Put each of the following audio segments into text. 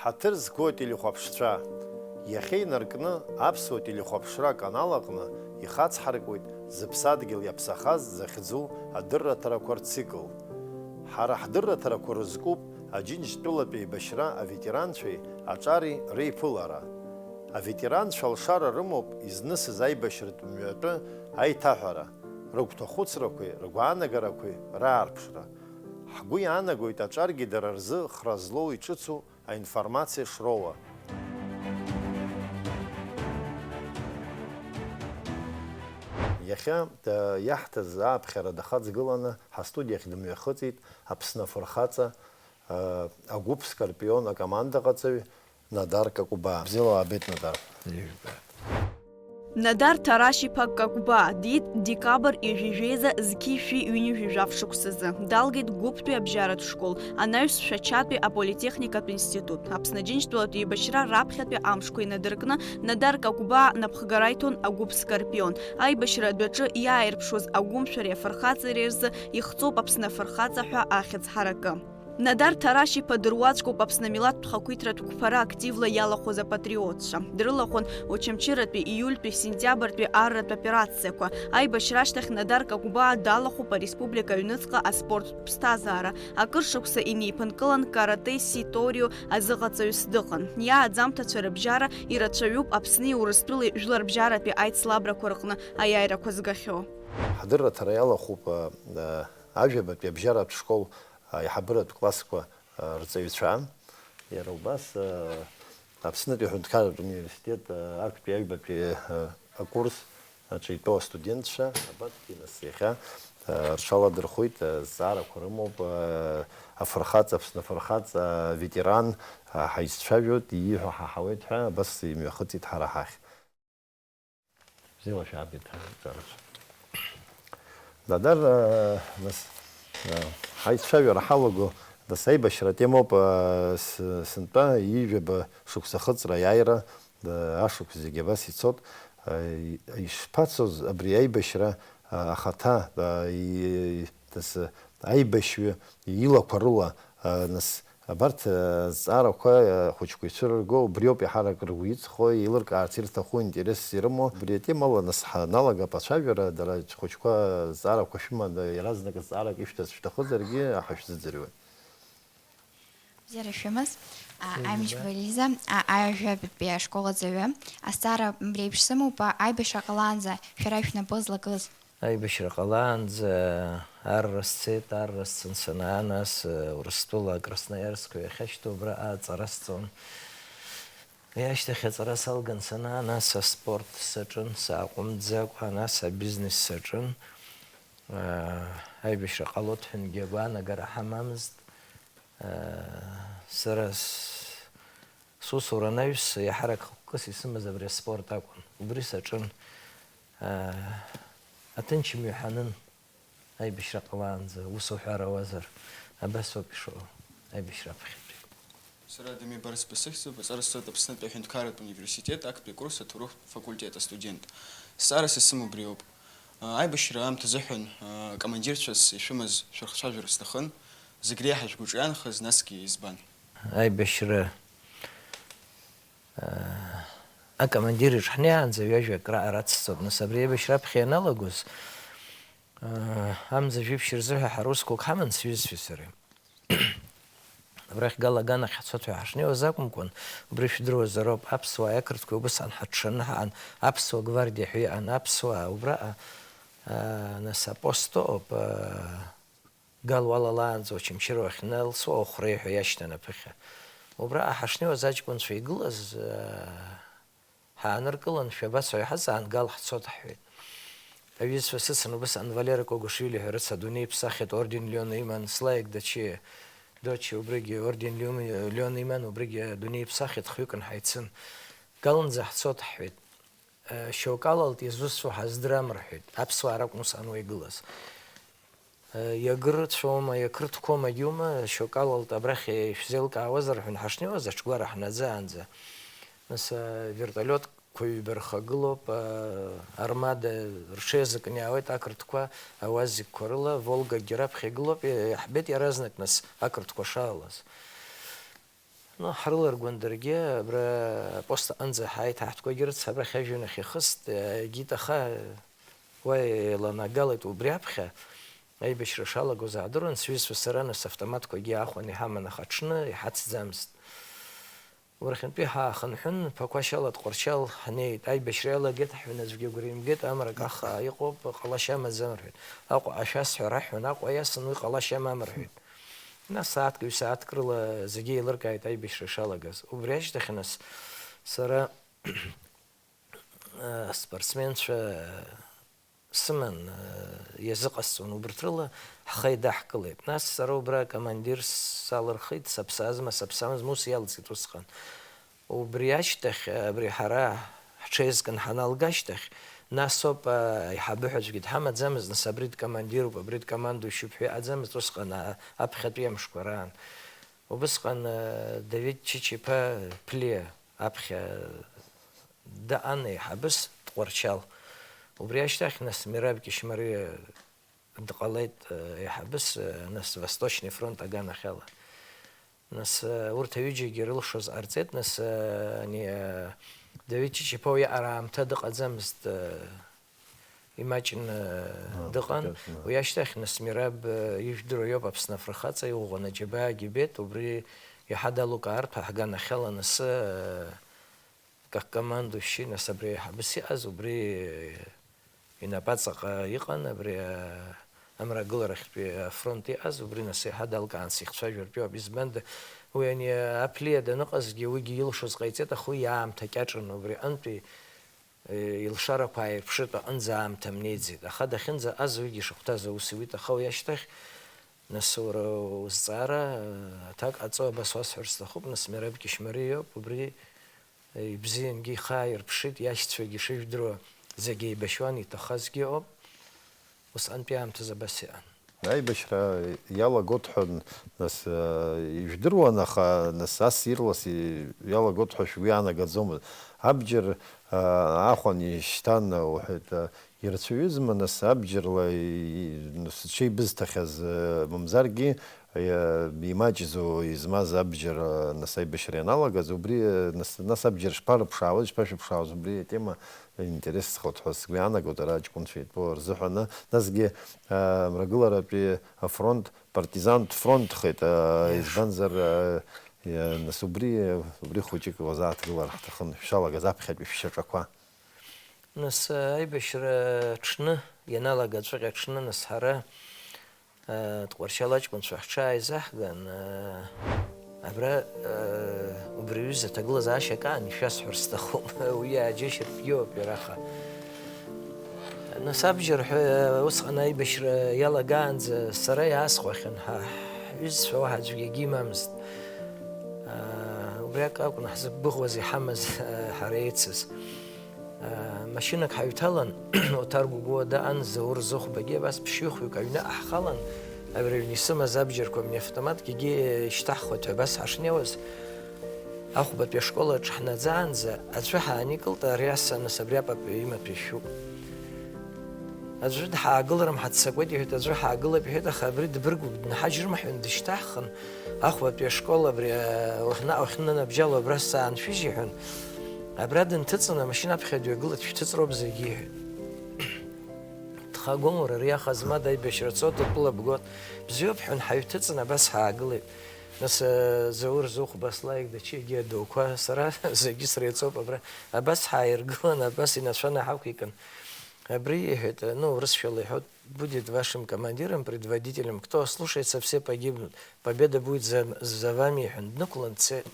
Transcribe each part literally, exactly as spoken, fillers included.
Ҳаҭыр зқәу ателехәаԥшцәа. Иахьа инаркны аԥсуа телехәаԥшра аканал аҟны ихацҳаркуеит зыԥсадгьыл иаԥсахаз захьӡу адырраҭарақәа рцикл. Ҳара ҳдырраҭарақәа рызкуп Аџьынџьтәылатә еибашьра аветеранцәеи аҿари реиԥылара. Аветеранцәа алшара рымоуп изнысыз аибашьратә мҩатәы аиҭаҳәара, рыгәҭахәыцрақәеи ргәаанагарақәеи раарԥшра. Ҳгәы иаанагоит аҿаргьы дара рзы хра злоу иҿыцу аинформациа шроуа. Иахьа, э, иаҳҭаз ааԥхьара дахаҵгыланы ҳастудиахь дымҩахыҵит Аԥсны афырхаҵа, э, агәыԥ Скорпион акомандаҟаҵаҩ Надар Какубаа. Бзиала уаабеит, Надар. Ижәбаҩ. Надар Ҭарашь-иԥа Какәбаа диит декабр ҩажәи жәеиза зқьи жәшәи ҩынҩажәи жәаф шықәсазы. Далгеит Гәыԥтәи абжьаратә школ, анаҩс Шәачатәи аполитехникатә институт. Аԥсны Аџьынџьтәылатә еибашьра раԥхьатәи амшқәа инадыркны, Надар Какәбаа напхгара иҭон агәыԥ Скорпион. Аибашьра адәаҿы иааирԥшуаз агәымшәареи афырхаҵареи рзы ихҵоуп Аԥсны афырхаҵа ҳәа ахьӡ ҳаракы. Надар Ҭарашь-иԥа дыруаӡәкуп Аԥсны амилаҭтә хақәиҭратә қәԥара активла иалахәыз апатриотцәа. Дрылахәын Очамчыратәи, ииультәи, сентиабртәи арратә операциақәа. Аибашьра ашьҭахь Надар Какәбаа далахәуп ареспублика аҩныҵҟа аспорттә ԥсҭазаара. Акыр шықәса инеиԥынкылан каратеси торио азыҟаҵаҩыс дыҟан. Иааӡамҭацәа рыбжьара ирацәаҩуп Аԥсни Урыстәылеи жәларбжьаратәи аицлабрақәа рҟны аиааирақәа згахьоу. Ҳдырраҭара иалахәуп, э, ажәабатәи абжьаратә школ аиҳабыратә классқәа, а, рҵаҩцәа, иара убас, а, Аԥснытәи аҳәынҭқарратә университет, а, актәи аҩбатәи, а, акурс аҿы итәоу астудентцәа, абарҭгьы нас иахьа, а, рҽаладырхәит, а, зҵаарақәа рымоуп, а, афырхаҵа, Аԥсны афырхаҵа, а, ветеран, а, ҳаицәажәоит, ииҳәо ҳаҳауеит ҳәа, абас имҩахыҵит ҳара ҳахь. Бзиала шәаабеит, ҳарҵарацәа. Дадар, э, нас, э, ҳаицәажәара ҳалаго, нас аибашьра атемоуп, э, с-, сынтәа ҩажәаба шықәса ахыҵра аиааира, э, ашықәс зегьы абас ицоит. Э, и-, ишԥацоз абри аибашьра, э, ахаҭа, э, и-, нас, аибашьҩы илақәа рыла, э, нас, Абарҭ, э, азҵаарақәа, э, ахәыҷқәа ицәырырго, убриоуп еиҳарак ргәы иҵхо, еилыркаарц ирҭаху, интересс ирымоу. Убри атемала нас ҳаналага ацәажәара, дара ахәыҷқәа зҵаарақәа шәыманы, иаразнак зҵаарак ишәҭаз шәҭахызаргьы, ҳашәзыӡырҩуеит. Бзиара шәымаз, а, Амичба Лиза, а, аҩажәабатәи ашкол аҵаҩы. Азҵаара абри еиԥш сымоуп, а, аибашьра ҟалаанӡа шәара шәнапы злакыз? Аибашьра ҟалаанӡа арра сцеит, арра сцын санаа, нас, э, Урыстәыла Красноярск ҩахьашьҭоу абра аҵара сҵон. Уи ашьҭахь аҵара салган санаа, нас аспорт саҿын, сааҟәымҵӡакәа, нас абизнес саҿын. Э, аибашьра ҟалоит ҳәангьы агәаанагара ҳамамызт. Э, сара с-, сусура анаҩс, иаҳарак хықәкыс исымаз абри аспорт акәын. Убри саҿын. Э, аҭынчымҩа ҳанын, аибашьра ҟалаанӡа, ус уҳәар ауазар, абас ауп ишыҟоу, аибашьра аԥхьатәи. Сара Дамир Барс Басыхьӡуп, аҵара сҵоит Аԥснытәи аҳәынҭқарратә университет актәи акурс аҭоурых факультет астудент. Сҵаарас исымоу убриоуп. Аибашьра аамҭазыҳәан, акомандирцәас ишәымаз шәырхцәажәара сҭахын, зегь реиҳа шәгәаҿы иаанхаз, насгьы избан? Аибашьра, акомандир иҿы ҳнеиаанӡа ҩажәа акрааҵәара ацҵоуп, нас абри аибашьра аԥхьа ианалагоз, амза жәиԥшь рзыҳәа ҳара усқәак ҳаман сҩызцәеи сареи. Абрахь Гал аганахь ҳцоит ҳәа ҳашнеиуаз акәымкәан, убри шәдыруазароуп, аԥсуааи ақырҭқәеи убысҟан ҳаҽшаны ҳаҟан, аԥсуа гвардиа ҳәа иҟан, аԥсуаа убраҟа, аа, нас апосто ауп, аа, Гал уалалаанӡа Очамчыра уахьналсуа Охәреи ҳәа иашьҭан аԥыхьа. Убраҟа ҳашнеиуаз аҷкәынцәа игылаз, аа, Ҳааныркылан, шәабацои, ҳазаан, Гал ҳцоит, ҳҳәеит. Аҩызцәа сыцын, убысҟан Валера Когушвили ҳәа рыцҳа, адунеи иԥсахит, орден Леон иман, Славик Дачиа, Дочи, убригьы орден Леон, Леон иман, убригьы адунеи иԥсахит, хҩыкны ҳаицын. Галынӡа ҳцоит, ҳҳәеит. Шьоукы алалт, изусҭцәоу ҳаздырам, рҳәеит. Аԥсуаа ракәын усҟан уа игылаз. Иагырцәоума, иақырҭқәоума, џьума, шьоукы алалт абрахь ишәзеилкаауазар ҳәа ҳашнеиуаз, аҽгәара ҳнаӡаанӡа. Нас, авертолиотқәа ҩба рхагылоуп, армада рҽеизакны иаауеит ақырҭқәа, ауазикқәа рыла, Волгагьы раԥхьа игылоуп, иаҳбеит иаразнак, нас, ақырҭқәа шаауаз. Ну, ҳрыларгон даргьы, абра апост аҟынӡа ҳааит, ҳаҳҭқәагьы рыцҳа, абрахь ажәҩан ахь ихыст, егьит, аха уа еиланагалеит убри аԥхьа, аибашьра шалагоз аадыруан, сҩызцәа сара, нас автоматқәагьы аахәаны иҳаман, аха аҽны иҳацӡамызт. Уахьынтәи ҳаахынҳәын, Ԥақәашьала Тҟәарчал ҳнеит. Аибашьра иалагеит, ҳҩны аӡәгьы агәра имгеит, амра каххаа иҟоуп, ҟалашьа амаӡам рҳәеит. Аҟәа ашәасҳәа раҳәон, Аҟәа иасын, уи ҟалашьа амам рҳәеит. Нас сааҭк, ҩ-сааҭк рыла зегьы еилыркааит аибашьра шалагаз. Убри ашьҭахь, нас, сара, э, спортсменцәа сыман, э, иазыҟасҵон, убарҭ рыла ҳхы еидаҳкылеит. Нас сара убра акомандир салырхит, саԥсазма, саԥсамызма, ус иалҵит усҟан. Убри ашьҭахь, абри ҳара ҳҽеизкын ҳаналга ашьҭахь, нас ауп, а, аиҳабы ҳәа аӡәгьы дҳамаӡамызт, нас абри дкомандируп, абри дкомандующиуп ҳәа иҟаӡамызт усҟан, а, аԥхьатәи амшқәа раан. Убысҟан, а, Давид Чичиԥа Ԥлиа аԥхьа дыҟан аиҳабыс Тҟәарчал. Убри ашьҭахь, нас, Мераб Кьышьмариа дҟалеит, э, аиҳабыс, э, нас Восточный фронт аганахьала. Нас, э, урҭ аҩыџьагьы рылшоз ҟарҵеит, нас, э, ани, э, Давид Чичиԥа уиаҟара аамҭа дыҟаӡамызт, э, имаҷны, э, А, дыҟан. Конечно. Уи ашьҭахь, нас, Мераб, э, ижәдыруа иоуп, Аԥсны афырхаҵа, иӷәӷәаны аџьабаагьы ибеит, убри иаҳа далукаартә ҳаганахьала, нас, э, как командующий, нас абри аиҳабыс иҟаз, убри инапаҵаҟа иҟан, абри, а, амрагыларахьтәи афронт иҟаз, убри нас еиҳа далкаан сихцәажәартә иоуп. Избанда, уи ани аԥлиа даныҟазгьы, уигьы илшоз ҟаиҵеит, аха уи иаамҭа кьаҿын, убри аҟынтәи, э, илшарақәа ааирԥшыртә аҟынӡа аамҭа мнеиӡеит. Аха дахьынӡаҟаз уигьы ишахәҭаз аус иуит, аха уи ашьҭахь, нас уара узҵаара, э, аҭак ҟаҵо, абас уасҳәар сҭахуп, нас Мераб Кьышьмариа иоуп, убри Ибзиангьы ихы ааирԥшит, иашьцәагьы шыжәдыруа зегьы еибашьуан, иҭахазгьы ыҟоуп. Усҟантәи аамҭазы абас иҟан. Аибашьра иалагоит ҳәа, нас, э, ижәдыруан, аха, нас, ас ирлас и-, иалагоит ҳәа шәгәы иаанагаӡомызт. Абџьар, э, аахәан ишьҭан, уҳәеит, э, Ирацәаҩызма, нас, абџьарла и-, и-, нас, зҽеибызҭахьаз, э, мамзаргьы, э, имаҷӡо измаз абџьар, э, нас, аибашьра ианалагаз, убри, э, нас, нас абџьар шԥарыԥшаауаз, шԥашәыԥшаауаз, убри атема интересхоит ҳәа сгәы иаанагоит, ара аҷкәынцәа итәоу рзыҳәаны. Насгьы, э, мрагыларатәи афронт, партизантә фронтхеит, э, Иаш. Избанзар, э, э, нас, убри, убри хәыҷык уазааҭгылар ҳҭахын, шәшалагаз аԥхьатәи шәшьаҿақәа. Нас, аибашьра аҽны, ианалага аҵәҟьа аҽны, нас, ҳара, э, Тҟәарчал аҷкәынцәа ҳҽааизаҳган, э, абра, э, убри аҩыза аҭагылазаашьа акаан, ишәасҳәар сҭахуп, уи иааџьеишьартә иоуп иараха. Нас абџьар ҳәа, э, усҟан аибашьра иалагаанӡа сара иаасхәахьан, ҳа ҳҩызцәа уаҳа аӡәгьы имамызт. Э, убри акы акәын ҳзықәгәыӷуаз иҳамаз, э, ҳара еицыз. Машьынак ҳаҩҭалан, Оҭар Гәыгәуа даан, Заур Зыхәбагьы абас ԥшьҩы-хҩык аҩныҟа ҳхалан, абри аҩны исымаз абџьарқәа, амни автоматкгьы шьҭаҳхуеит ҳәа абас ҳашнеиуаз, ахәбатәи ашкол аҿы ҳнаӡаанӡа аӡәы ҳааникылт, ари аса, нас, абри апап имаҭәа ишәуп. Аӡәы дҳаагыларым ҳаццакуеит иҳәеит, аӡәы ҳаагылап иҳәеит, аха абри дбыргуп, дынҳажьрым ҳәа дышьҭаҳхын, ахәбатәи ашкол абри, а, уахьна-, уахьнанабжьало абра сааншәыжь иҳәан, абра дынҭыҵын, амашьына аԥхьа дҩагылеит, шәҭыҵроуп зегьы иҳәеит. Дхагон уара, ари аха змада аибашьра цот, атәыла бгот, бзиоуп ҳәан ҳаҩҭыҵын, абас ҳаагылеит. Нас, а, Заур Зыхәба, Славик, дачигьы адоуқәа, сара зегьы среиҵоуп абра. Абас ҳааиргылан, абас инацәа наҳақәикын. Абри иҳәеит, ну, урысшәала иҳәоит, будет вашим командиром, предводителем, кто ослушается, все погибнут. Победа будет за, за вами, иҳәан, днықәлан дцеит.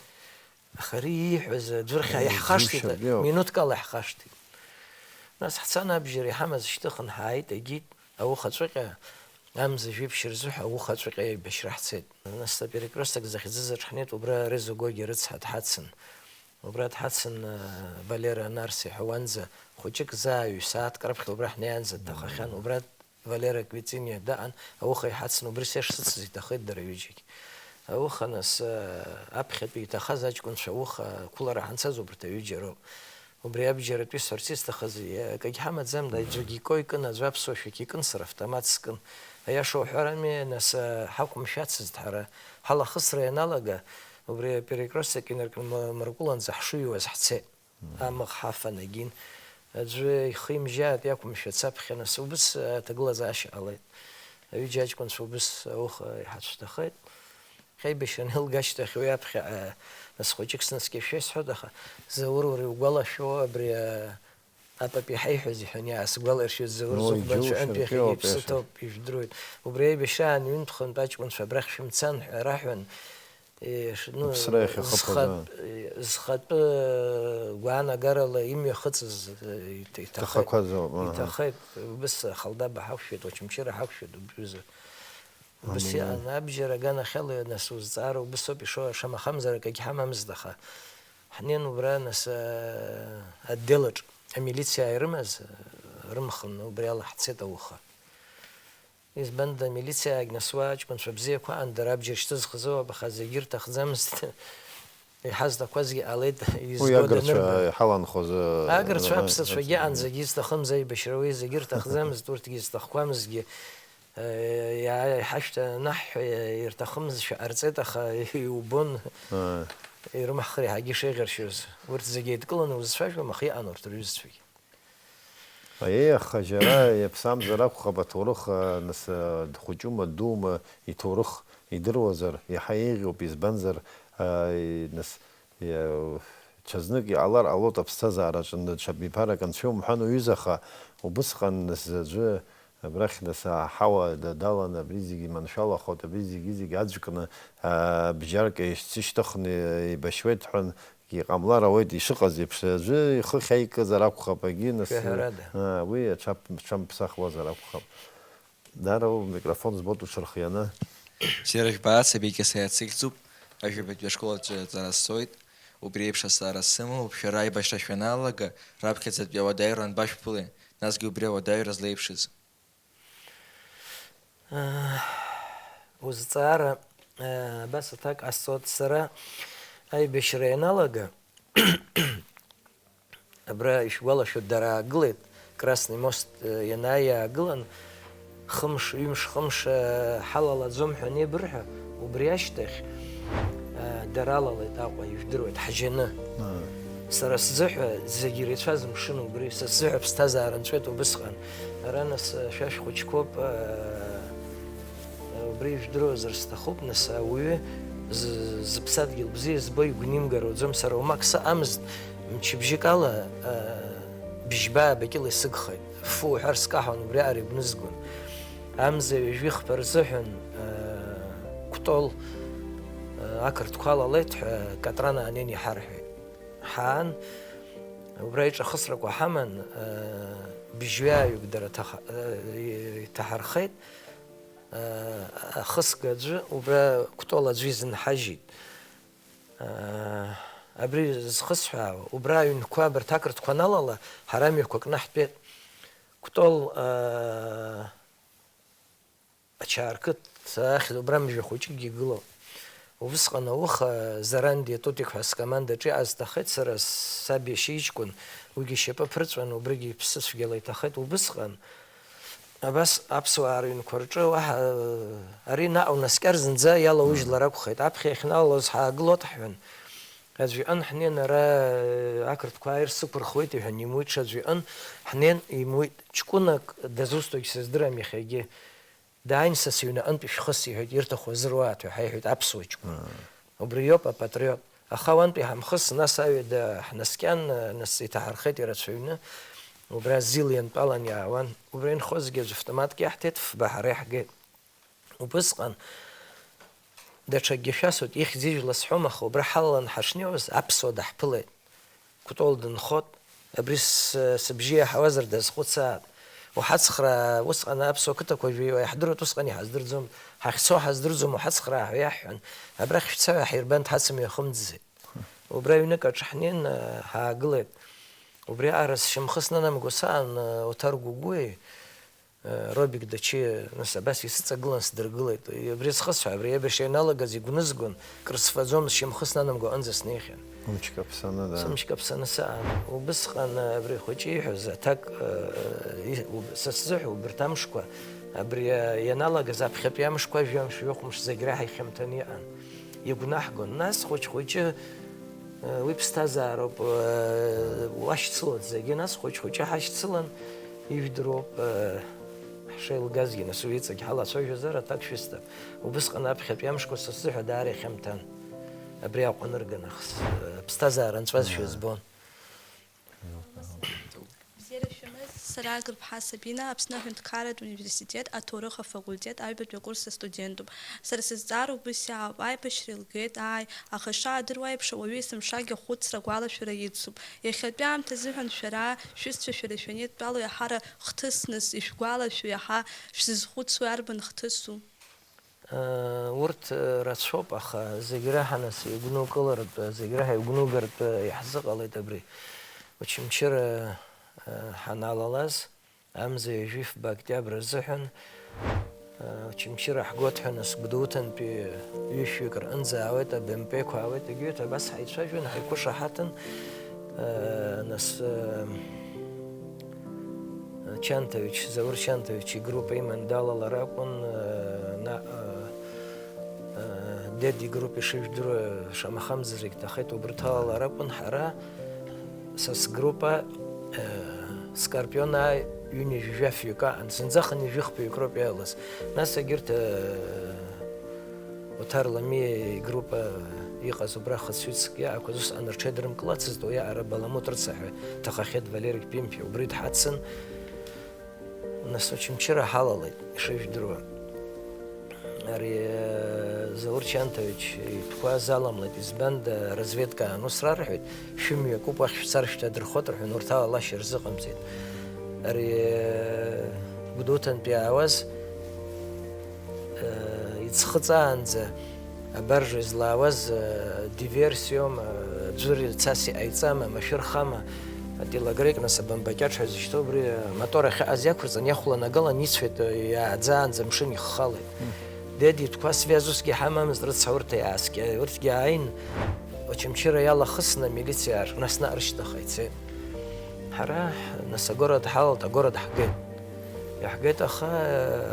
Аха ари ииҳәаз аӡәыр хьаа Э, иаҳхашҭит, џьушьап, иоуп. Минуҭк ала иаҳхашҭит. Нас ҳцан абџьар иҳамаз шьҭыхын ҳааит, егьит, ауха ҵәыҟьа, амза жәиԥшь рзыҳәа ауха ҵәыҟьа еибашьра ҳцеит. Нас аперекресток захьӡыз аҿы ҳнеит, убра Резо Гогиа рыцҳа дҳацын. Убра дҳацын, э, Валера Анарс иҳәауанӡа, хәыҷык заа ҩ-сааҭк раԥхьа убра ҳнеиаанӡа дҭахахьан, убра Валера Квициниа даан, ауха иҳацны убри сеишсыцыз иҭахеит дара ҩыџьагь. Ауха нас, э, аԥхьатәи иҭахаз аҷкәынцәа ауха ақәылара ҳанцаз убарҭ аҩыџьа роуп. Убри абџьаратәи сҳәарц исҭахыз, э, акагь ҳамаӡам, аӡәгьы икои кын, аӡәы аԥсуа шәақь икын, сара автомат скын. Аиаша уҳәарами, нас, э, ҳақәымшәацызт ҳара. Ҳалахысра ианалага, Убри аперекресток инаркны ма-, Маркуланӡа ҳшыҩуаз ҳцеит. Амаҟ ҳафан агьин. Аӡәы ихы имжьааит, иақәымшәац аԥхьа нас убыс аҭагылазаашьа ҟалеит. Аҩыџьа аҷкәынцәа убыс ауха иҳацәҭахеит. Ҳаибашьра анеилга ашьҭахь уи аԥхьаҟа, нас хәыҷык снаскьашәа исҳәоит, аха, Заур, уара иугәалашәо абри, а, апап иҳаиҳәаз, иҳәан иаасгәаларшәеит Заур. Ну, Зыхәба иџьоушьар, анцәа антәи иахьагьы иоуп, иԥсы иашан. Ҭоуп, ижәдыруеит. Убри аибашьраан ҩынтә-хынтә аҷкәынцәа абрахь шәымцан ҳәа раҳәан, Еш-, ну, Аԥсра иахьахыԥаз, зхатә-, аа. Зхатәы гәаанагарала имҩахыҵыз, э, иҭ-, иҭахеит. Иҭахақәаз ауп, аҳа. Иҭахеит. Убыс Ахалдаба ҳақәшәеит, Очамчыра ҳақәшәеит, убриазы. Убыс Амала. Иҟан, абџьар аганахьала, нас, узҵаара убыс ауп ишо, шамахамзар акагь ҳамамызт, аха ҳнеин убра, нас, э, отделаҿ амилициаа ирымаз, э, рымхын, убри ала ҳцеит ауха. Избанда, амилициаагь нас уа аҷкәынцәа бзиақәа аан, дара абџьар шьҭызхыз ауп, аха зегьы ирҭахӡамызт. Иҳазҭақәазгьы ҟалеит, Уи изго агырцәа данырба. Иҳаланхоз, э, Агырцәа, э, аԥсацәагьы э, аан, зегьы изҭахымыз аибашьра уи зегьы ирҭахӡамызт, урҭгьы изҭахқәамызгьы, э, иаа-, иҳашәҭа анаҳҳәа, ирҭахымызшәа ҟарҵеит, аха иубон, Ааи. Ирымҳхыр иаҳагьы ишеиӷьаршьоз. Урҭ зегьы еидкыланы узцәажәом, аха иҟан урҭ рҩызцәагьы. Аиеи, аха џьара иаԥсамзар акәхап аҭоурых, а, нас, а, дхәыҷума, дуума, иҭоурых идыруазар, иаҳа еиӷьуп, избанзар, а, и-, нас, иа-, ҽазнык иҟалар ҟалоит аԥсҭазаараҿы, н-, ҽа абиԥарак анцәа иумҳәан уҩыза, аха убысҟан, нас, аӡәы абрахь, нас, аҳауа да-, даланы, абри зегьы маншәалахоит, абри зегьы-зегьы аӡәкны, а, бџьарк еишьцышьҭыхны еибашьуеит ҳәан, Иҟамлар ауеит, ишыҟаз еиԥш, аӡәы ихы ахьаикызар акәхап, егьи нас, Шәаҳәарада. Аа, уи аҽап-, аҽамԥсахуазар акәхап. Даара умикрофон збоит уҽырхианы. Бзиара жәбаац, абиагьы саиацыхьӡуп, ажәабатәи ашкол аҿы аҵара сҵоит. Убри еиԥш азҵаара сымоуп, шәара аибашьра шәаналага, раԥхьаӡатәи ауадаҩра анбашәԥылеи, насгьы убри ауадаҩра злеиԥшыз? Узҵаара, э, абас аҭак ҟасҵоит, сара аибашьра ианалага, абра ишәгәалашәо, дара аагылеит, Красный мост, э, ианааи аагылан, хымш, ҩымш, хымш, э, ҳалалаӡом ҳәа анеибырҳәа, убри ашьҭахь, э, дара алалеит Аҟәа, ижәдыруеит, ҳжьаны. Аа. Сара сзыҳәа зегьы иреицәаз мшын убри, са сзыҳәа аԥсҭазаара нҵәеит убысҟан. Ара, нас, шәа шәхәыҷқәоуп, убри ижәдыруазар сҭахуп, нас, ауаҩы з-, зыԥсадгьыл бзиа збо игәнимгароуӡом, сара уамак сыҟамызт, мчыбжьык ала, бжьба-аабакьыла исыгхеит, ффу уҳәар скаҳауан, убриаҟара игәнызгон. Амза ҩажәи хԥа рзыҳәан, Кәтол, ақырҭқәа алалеит ҳәа Катран аанен иҳарҳәеит. Ҳаан, убра иҿахысрақәа ҳаман, бжьҩаҩык дара ҭаха-, иҭаҳархеит, ахысга аӡәы, убра Кәтол аӡәы изынҳажьит. Абри зхысҳәаауа, убра аҩнқәа абарҭ ақырҭқәа аналала, ҳара мҩақәа кны ҳтәеит. Кәтол, Ачаарқыҭ ахьӡ убра мжәа хәыҷыкгьы игылоуп. Убысҟан ауха Зарандиа Тутик ҳәа скомандаҿы иҟаз ҭахеит сара, саб иашьа иҷкәын, уигьы ишьапы ԥырҵәан, убригьы иԥсы цәгьала иҭахеит. Убысҟан абас аԥсуаа рыҩнқәа рҿы уаҳа, ари наҟ унаскьар зынӡа иалаужьлар акәхеит. Аԥхьа иахьналалоз ҳаагылоит ҳҳәан, аӡә иҟын ҳнеин ара, ақырҭқәа ааир сықәырхуеит иҳәан имуит, ҽаӡә иҟын ҳнеин имуит. Ҷкәынак дызусҭоугь сыздырам иахьагьы. Дааин, са сыҩны аҟынтә ишәхыс, иҳәеит, ирҭаху азыруааит ҳәа ҳаиҳәеит аԥсуа ҷкәын. Аа. Убри иоуп апатриот. Аха уантәи ҳамхыс, нас аҩада ҳнаскьан, нас иҭаҳархеит ирацәаҩны. Убра зил иантәалан иаауан. Убра инхозгьы аӡә автоматк иаҳҭеит, фба ҳара иаҳгеит. Убысҟан даҽакгьы шәасҳәоит, ихьӡ-ижәла сҳәом, аха убра ҳалалан ҳашнеиуаз, аԥсуа даҳԥылеит. Кәтол дынхот, абри с-, сыбжьы иаҳауазар дазхәыцаат. Уҳацхраа, усҟан аԥсуа қыҭақәа жәаҩа иаҳдыруеит, усҟан иҳаздырӡом, ҳахьцо ҳаздырӡом, уҳацхраа ҳәа иаҳҳәан, абрахь шәца ҳәа ҳирбан дҳацымҩахымҵӡеит. Убра ҩнык аҿы ҳнеин, ҳаагылеит. Убриаҟара сшьамхы снанамго саан, Оҭар Гәыгәуеи, Робик Дачиа, нас, абас исыҵагылан сдыргылеит. Абри схысҳәа, абри аибашьра ианалагаз игәнызгон, крысфаӡомызт, сшьамхы снанамго аҟынӡа снеихьан. Умчк аԥсаны, да. Сымчк аԥсаны саан. Убысҟан абри ахәыҷы ииҳәаз аҭак, э, и-, уб-, са сзыҳәа убырҭ амшқәа, абри, э, ианалагаз аԥхьатәи амшқәа, жәамш, жәохә мш зегь реиҳа ихьамҭаны иҟан. Игәнаҳгон. Нас хәыҷ-хәыҷы, э, уи ԥсҭазаароуп, э, уашьцылоит зегьы. Нас хәыҷ-хәыҷы ҳашьцылан, ижәдыруоуп, э, ҳшеилгазгьы, нас уи иҵегь ҳалацәажәозар аҭак шәысҭап. Убысҟан аԥхьатәи амшқәа са сзыҳәа даара ихьамҭан. Абри аҟәанырга нахыс, э, ԥсҭазаара нҵәазшәа Аа. збон. Бзиара шәымаз, сара Агрԥҳа Сабина, Аԥсны аҳәынҭқарратә университет аҭоурых афакультет аҩбатәи акурс астудентуп. Сара сызҵаароуп, ус иаауп, аибашьра илгеит, ааи, аха ишаадыруа еиԥш, ауаҩы есымшагьы ахәыцра, агәалашәара ицуп. Иахьатәи аамҭа азыҳәан шәара, шәысцәа шәара шәанидтәало иаҳара хҭысныс ишәгәалашәо, иаҳа шәзызхәыцуа арбан хҭысу? Урҭ рацәоуп, аха зегь раҳа нас игәнукылартә, зегь раҳа игәнугартә иаҳзыҟалеит абри. Очамчыра ҳаналалаз, амза ҩажәи фба октиабр азыҳәан, Очамчыра ҳгоит ҳәа нас Гәдоуҭантәи ҩышәҩык рҟынӡа аауеит, абемпеқәа аауеит, егьырҭ абас ҳаицәажәон, ҳаиқәышаҳаҭын. Э, нас, э, Чанҭович, Заур Чанҭович игруппа иман далалар акәын, э, на-, э, э, Деди игруппа ишыжәдыруа шамахамзаргь ҭахеит, убырҭ алалар акәын, ҳара са сгруппа, э, Скорпионаа ҩынҩажәи жәафҩык аан, зынӡахан ҩажәи хԥаҩык роуп иаалаз. Нас егьырҭ, э, Оҭар Ламиа игруппа иҟаз убра хыцҩыцк иаақәаз усҟан рҽеидырмкылацызт, уи аара Баламут рыцҳа ҳәа ҭахахьеит Валери Кпимпи, убри дҳацын, нас Очамчыра ҳалалеит, ишыжәдыруа. Ари, э, Заур Чанҭович итәқәа заламлеит, избанда разведка аан ус рарҳәеит, шәымҩа акуп, уахь шәцар шәҭадырхоит рҳәан, урҭ алалашьа рзыҟамҵеит. Ари, э, Гәдоуҭантәи иаауаз, Иӡхыҵаанӡа абаржа излаауаз, диверсиоума, ӡәыр цас иҟаиҵама, машәырхама, ателогрек, нас абамбакьаҿ ҳәа зышьҭоу, убри амотор ахьыҟаз иақәырҵан, иахәланагалан ицәеит, иааӡаанӡа амшын иххалеит. Мм. Деди итәқәа связь усгьы ҳамамызт, рыцҳа урҭ иааскьа-, урҭгьы ааин, Очамчыра иалахысны амилициа аар-, нас наҟ рышьҭахь ицеит. Ҳара, нас, агород ҳалалт, агород ҳгеит. Иаҳгеит, аха,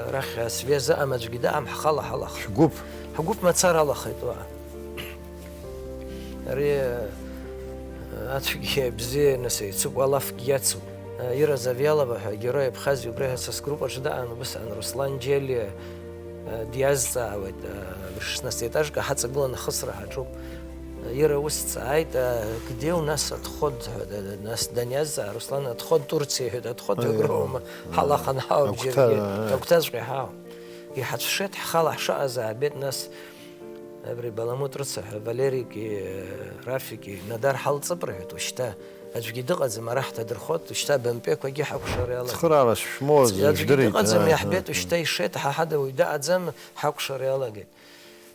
арахь асвязь ыҟам, аӡәгьы дыҟам, ҳхала ҳалахеит. Шәгәыԥ? Ҳгәыԥ мацара алахеит уаҟа. Ари, ацәгьеи абзиеи, нас, еицуп, алафгьы иацуп. Ира Завьялова ҳәа агерой Абхазиа убри ҳәа са сгруппаҿы дыҟан, убысҟан Руслан Џьелиа, диазҵаауеит, абри шестнадцатый етажка ҳаҵагыланы ахысра ҳаҿуп. Ира ус дҵааит, где у нас отход ҳәа, нас даниазҵаа, Руслан, отход Турциа ҳәа, отход Аио. Агрома, ҳалаханы ҳауп Агәҭа, џьаргьы, аио. Агәҭаҵәҟьа ҳауп. Иҳацәшеит ҳхала ҳшыҟаз аабеит, нас абри Баламут рыцҳа, Валерики, Рафики, Надар ҳалҵып рҳәеит, ушьҭа аӡәгьы дыҟаӡам, ара ҳҭадырхоит, ушьҭа абампеқәагьы ҳакәшара иалагеит. Цхыраара шәмоуаз, аӡәгьы жәдырит, дыҟаӡам, аио, иаҳбеит, аио. Ушьҭа ишеит, ҳа ҳада уаҩ дыҟаӡам, ҳакәшара иалагеит.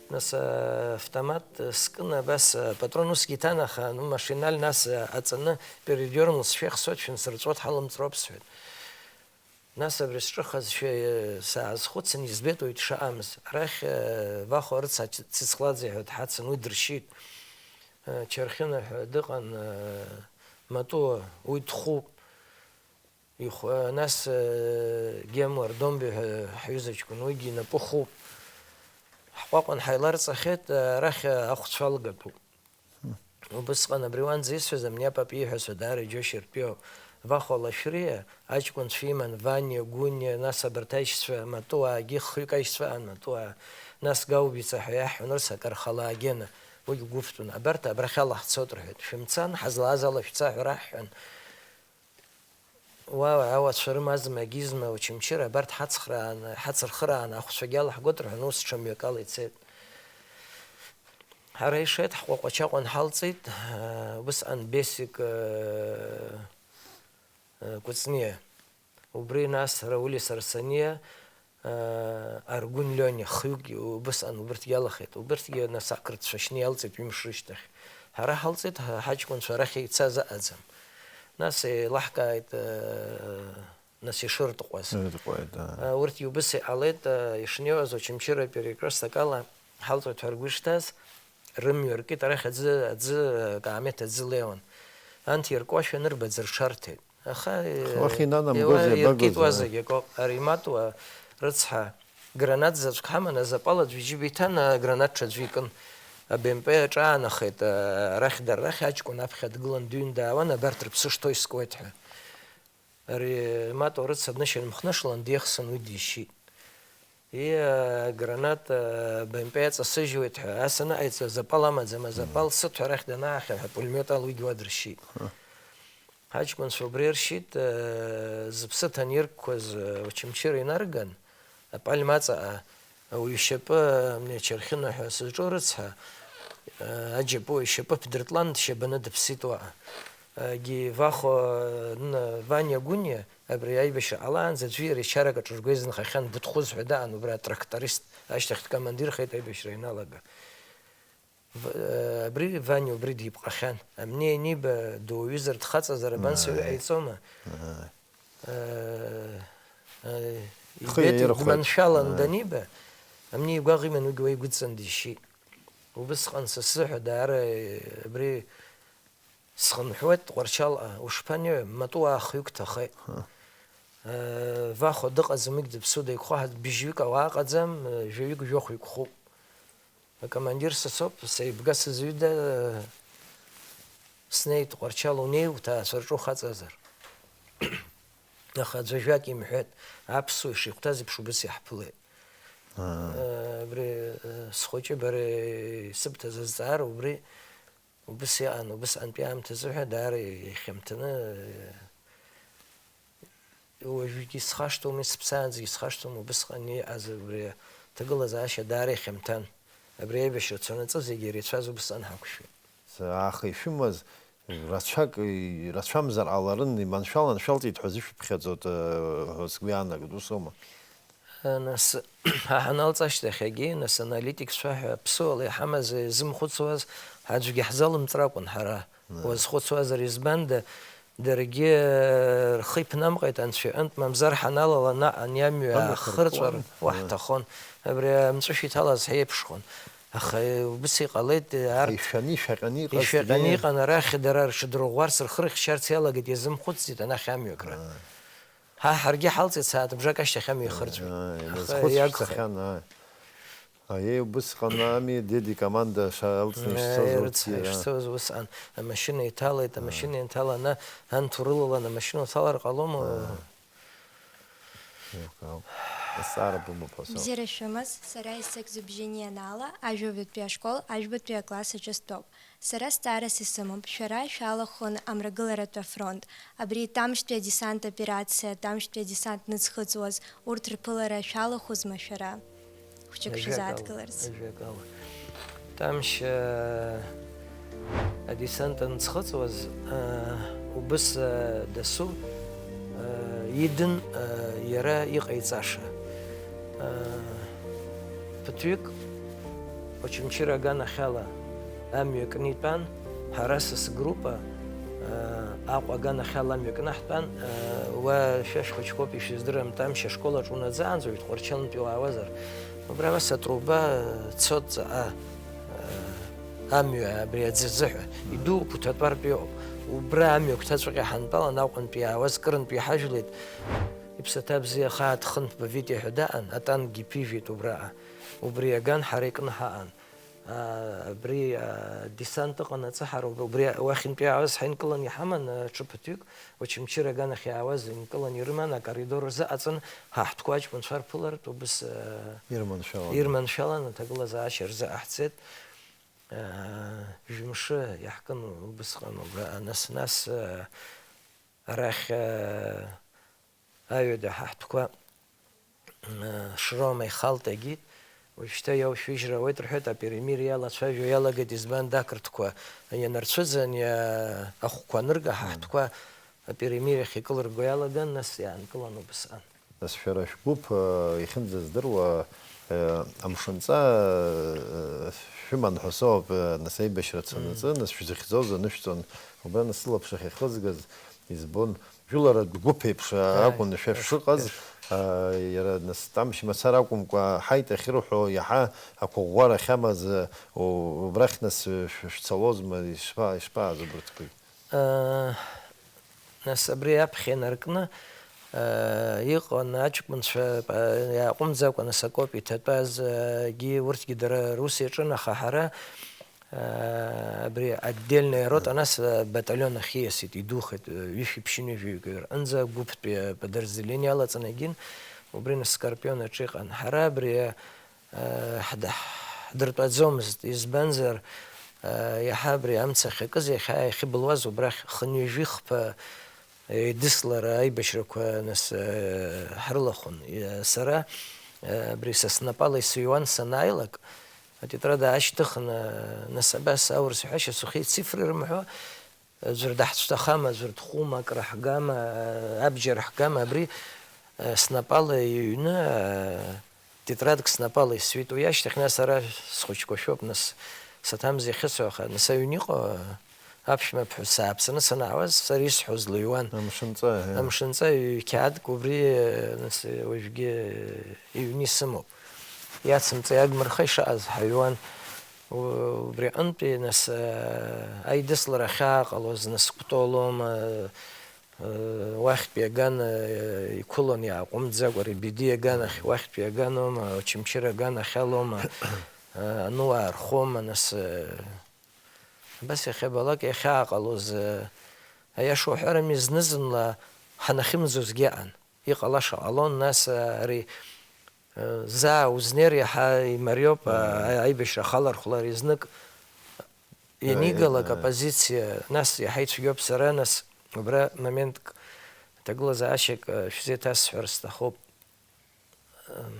Нас, э, автомат, э, скын, абас, э, патрон усгьы иҭан, аха, ну, машинально нас, э, аҵаны, передёрнул, сшәех сочвен, сырҵәот ҳалымҵроуп, сҳәеит. Нас абри сҿыхазшәа, э, саазхәыцын, избеит уаҩ дшаамыз. Арахь, э, Вахо рыцҳа Цицхлаӡе ҳәа дҳацын, уи дыршьит. Э, Чархьына ҳәа дыҟан, э, Матуа, уи дхәуп. Ихә-, нас, э, Гемуар Домби ҳәа ҳҩыза ҷкәын, уигьы инапы хәуп. Ҳҟәаҟәан ҳаиларҵахьеит, э, арахь, э, ахәцәа алгатәуп. Убысҟан абри уанӡа исҳәаз Амниа Папиа ииҳәаз ҳәа даара иџьоушьартәиоуп. Вахо Лашәриа аҷкәынцәа иман, Ваниа, Гәыниа, нас абарҭ аишьцәа, Матуаагьы хҩык аишьцәа аан, Матуаа, нас Гаубица ҳәа иаҳҳәон, рыц Акархала Агена, уигь гәыԥтәын. Абарҭ абрахьала ҳцоит рҳәеит. Шәымцан, ҳазлааз ала шәца ҳәа раҳҳәан. Уа, ауацәа рымазма, агьизма, Очамчыра, абарҭ ҳацхрааны, ҳацырхырааны, ахәцәагьы алаҳгоит рҳәан, ус ҽа мҩакала ицеит. Ҳара ишеит, ҳҟәаҟәачаҟәан ҳалҵит, усҟан Бесик, э, э, Кәыҵниа, убри нас Рауль Сарсаниа, Аргәын Лиониа, хҩык убысҟан убырҭгьы иалахеит. Убырҭгьы нас ақырҭцәа шьны иалҵит ҩымш рышьҭахь. Ҳара ҳалҵит, ҳа-, ҳаҷкәынцәа арахь ицаз ыҟаӡам. Нас еилаҳкааит, э, нас ишыртҟәаз. Иртҟәеит, аа. Э, урҭгьы убыс иҟалеит, э, ишнеиуаз Очамчыра перекресток ала ҳалҵуеит ҳәа ргәы ишҭаз, рымҩа ркит, арахь аӡы, аӡы, э, акаамеҭ аӡы леиуан. Анҭ иркуашәа анырбаӡ рҽарҭеит. Аха, уахь инанамгоз иабагоз, иркит уа зегь акоуп. Ари Матуа рыцҳа, гранат заҵәык ҳаман, азапал аӡә иџьыба иҭан, агранат ҽаӡәы икын. АБМП аҿаанахеит, арахь дара рахь аҷкәын аԥхьа дгылан дыҩны даауан, абарҭ рыԥсы шҭоу искуеит ҳәа. Ари Матуа рыца днышьамхнышлан диехсын уи дишьит. И, аграната БМП иаҵасыжьуеит ҳәа, ас анаҟаиҵа, запал амаӡам, азапал сыҭ ҳәа арахь данаахьаҳә, апулемиот ала уигьы уадыршьит. Ҳаҷкәынцәа убри ршьит, зыԥсы ҭаниркқәаз Очамчыра инарган, апальма аҵаҟа, ауаҩы ишьапы амни ачархьына ҳәа сызҿу рыцҳа, аџьапуаҩ ишьапы ԥдыртлан дшьабаны дыԥсит уаҟа. Егьи Вахо, н-, Ваниа Гәыниа абри аибашьра ҟалаанӡа аӡәи иареи чарак аҿы ргәы еизынхахьан, Буҭхәыз ҳәа даан убра атракторист, ашьҭахь дкомандирхеит аибашьра ианалага. В-, э, абри Ваниа убри дипҟахьан. Амни аниба, дуаҩызар, дхаҵазар, абан саҩы Ааи. ҟаиҵома? Ааи. Э, э, Ихы ибеит, иаирхәеит. дманшәалан Ааи. даниба, амни игәаӷ иман уигьы уа игәыдҵан дишьит. Убысҟан са сзыҳәа даара, э, абри схынҳәуеит Тҟәарчалҟа, ушԥаниои, мату аахҩык ҭахеит. Ҳа. Э, Вахо дыҟаӡам, уигь дыԥсу деиқәхаҳа, быжьҩык ауаа ыҟаӡам, э, жәаҩык, жәохәҩык хуп. Акомандир са соуп, сеибга сызҩыда, э, снеит Тҟәарчал, унеи уҭаацәа рҿы ухаҵазар. Аха аӡәы ажәак имҳәеит, аԥсуа ишихәҭаз еиԥш убыс иаҳԥылеит. Аа. Э, абри, э, схәыҷы бара исыбҭаз азҵаара убри Убыс иҟан, убысҟантәи аамҭазы ҳәа даара ихьамҭаны, уажәгьы исхашҭуам, сыԥсаанӡагьы исхашҭуам, убысҟан иҟаз абри аҭагылазаашьа даара ихьамҭан. Абри аибашьра цонаҵы зегьы иреицәаз убысҟан ҳақәшәеит. Аха ишәымаз рацәак, рацәамзар ҟаларын, иманшәалан шәалҵит ҳәа зышәыԥхьаӡоит, ҳәа сгәы иаанагоит, ус аума? Нас, ҳа ҳаналҵ ашьҭахь егьи, нас, аналитикцәа ҳәа ԥсыуала иҳамаз изымхәыцуаз аӡәгьы ҳзалымҵыр акәын ҳара. Уазхәыцуазар, избанда, даргьы рхы иԥнамҟеит Анцәа иҟынтә, мамзар ҳаналала наҟ ани амҩа Амҩа аахырҵәар ахырҵәон. Уаҳҭахон. Абри амҵәышә иҭалаз ҳаиеиԥшхон. Аха убыс иҟалеит, арҭ Ишәаны, ишәаҟьаны иҟаз ишәаҟьаны зегьы. Иҟан, арахь дара рҽыдырӷәӷәарц, рхы рыхьшьарц иалагеит, иазымхәыцӡеит анахь амҩакра. Ҳа ҳаргьы ҳалҵит сааҭыбжак ашьҭахь амҩа ихырҵәеит. Ааи, Аха иназхәыцшәа иагхеит. Сахьан, ааи. Аиеи, убысҟан ами, Деди команда шалҵны Ааи, ишцоз урҭгьы, рыцҳа, аа. Ишцоз усҟан амашьына иҭалеит, Ааи. Амашьына инҭаланы анҭ урылалан амашьына уҭалар ҟалома? Ааи. Еилкаауп. Азҵаара бымоуп ҳәа соуп. Бзиара шәымаз, сара исыхьӡуп Жени Анала, ажәабатәи ашкол, ажәбатәи акласс аҿы стәоуп. Сара зҵаарас исымоуп, шәара шәалахәын Амрагыларатә афронт. Абри Тамшьтәи адесант операциа, Тамшьтәи адесант нызхыҵуаз, урҭ рԥылара шәалахәызма шәара? Хәҷык Ажәакала, шәзааҭгыларц. Ажәакала. Тамшь, э, адесант анызхыҵуаз, э, убыс, э, дасу, э, идын, э, иара иҟаиҵаша. Э, ԥыҭҩык Очамчыра аганахьала амҩа кны итәан, ҳара сас группа, э, Аҟәа аганахьала амҩа кны ҳтәан, э, уа шәа шәхәыҷқәоуп, ишәыздырам, Тамшь ашкол аҿы унаӡаанӡа уаҩ Тҟәарчалнтәи уаауазар, убра ас атруба, э, цоит ҵаҟа, э, амҩа абри аӡы азыҳәа, идууп, уҭатәартә иҟоуп. Убра амҩа агәҭаҵәҟьа ҳантәалан Аҟәантәи иаауаз кырынтә иҳажәлеит. Иԥсаҭа бзиа хаа дхынтә Бавитиа ҳәа даҟан, атанкгьы ԥижәеит убраҟа. Убри аган ҳара икны ҳаҟан. Аа, абри, аа, десант ыҟанаҵы ҳара уб-, убри уахьынтәи ааз ҳаинкылан иҳаман, аҽы ԥыҭҩык, Очамчыра аганахь иаауаз инкылан ирыман, акоридор рзыҟаҵан, ҳа ҳтәқәа аҷкәынцәа рԥылартә убыс, аа, Ирманшәалан. Ирманшәалан аҭагылазаашьа рзыҟаҳҵеит. Аа, жәымшы иаҳкын убысҟан убра, нас, нас, аа, арахь, аа, Аҩада ҳа ҳтәқәа, м, Шрома ихалҭагьы, уажәшьҭа иаушәыжьра ауеит рҳәеит, аперемириа иалацәажәо иалагеит, избан, ақырҭқәа ианырцәыӡын, иа-, ахәқәа анырга, ҳа ҳтәқәа аперемириахь икылырго иалаган, нас иаанкылан убысҟан. Нас шәара шәгәыԥ, э, иахьынӡаздыруа, э, амшынҵа, э, шәыман ҳәа соуп, э, нас аибашьра цанаҵы, нас шәзыхьӡоз анышәҵон, убра нас сылаԥш ахь ихызгаз избон, Жәыларатә гәыԥ еиԥш, ааи, акәын шәа шәыҟаз, ааи, иара нас Тамшь мацара акәымкәа, ҳаит ахьырҳәо, иаҳа ақәыӷәӷәара ахьамаз, у-, убрахь нас шә-, шәцалозма, ишԥа-, ишԥааз убарҭқәагь? Ыы, нас абри аԥхьа инаркны, ыы, иҟан аҷкәынцәа, ыы, иааҟәымҵӡакәа, нас акоуп иҭатәаз, ыы, гьы, урҭгьы дара рус иаҿын, аха ҳара, Абри отдельная рота, нас, э, батальон ахь ииасит, идухеит, э, ҩышәи ԥшьынҩажәаҩык рҟынӡа гәыԥтәи аподразделение алаҵаны егьин, убри нас Скорпион аҿы иҟан. Ҳара абри, э, ҳд-, ҳдыртәаӡомызт, избанзар, э, иаҳа абри амца ахьакыз, иахьа иахьыбылуаз убрахь хынҩажәи хԥа еидыслара аибашьрақәа нас, э, ҳрылахәын. Э, сара, э, абри са снапала исыҩуан санааилак, атетрад аашьҭыхны, нас абас аурыс ҳәашьа сухеи цифры рымҳәо, аӡәыр даҳцәҭахама, аӡәыр дхәума, акры ҳгама, абџьар ҳгама, абри, э, снапала иҩны, э, тетрадк снапала исҩит. Уи ашьҭахь, нас, ара схәыҷқәа шәоуп, нас, саҭамзи ахьысҳәо, аха, нас, аҩн иҟоу, э, аԥшәма ԥҳәыс сааԥсаны санаауаз, сара исҳәоз лыҩуан. Амшынҵа, э. Амшынҵа ҩ-, қьаадк убри, э, нас, э, уажәгьы, э, иҩны исымоуп. Иацымҵа иагмырха ишаҟаз ҳаҩуан. У-, убри аҟынтәи, нас, э, аидыслара ахьааҟалоз, нас, Кәтолома, э, уахьтәи аган, э, иқәылон иааҟәымҵӡакәа, Ребеди аган ахь, уахьтәи аганома, Очамчыра аган ахьалома, э, ануаа рхома, нас, э, абас иахьабалак иахьааҟалоз, э, аиаша уҳәарами, зны-зынла ҳанахьымӡозгьы аҟан. Иҟалаша ҟалон, нас, э, ари, э, заа узнеир иаҳа имариоуп, э, Ааи. аибашьра ахалархәлар, знык Ааи, ианигалак ааи. Апозициа, нас иаҳа ицәгьоуп сара, нас убра моментк, ҭагылазаашьак, э, шәзеиҭасҳәар сҭахуп. Ам,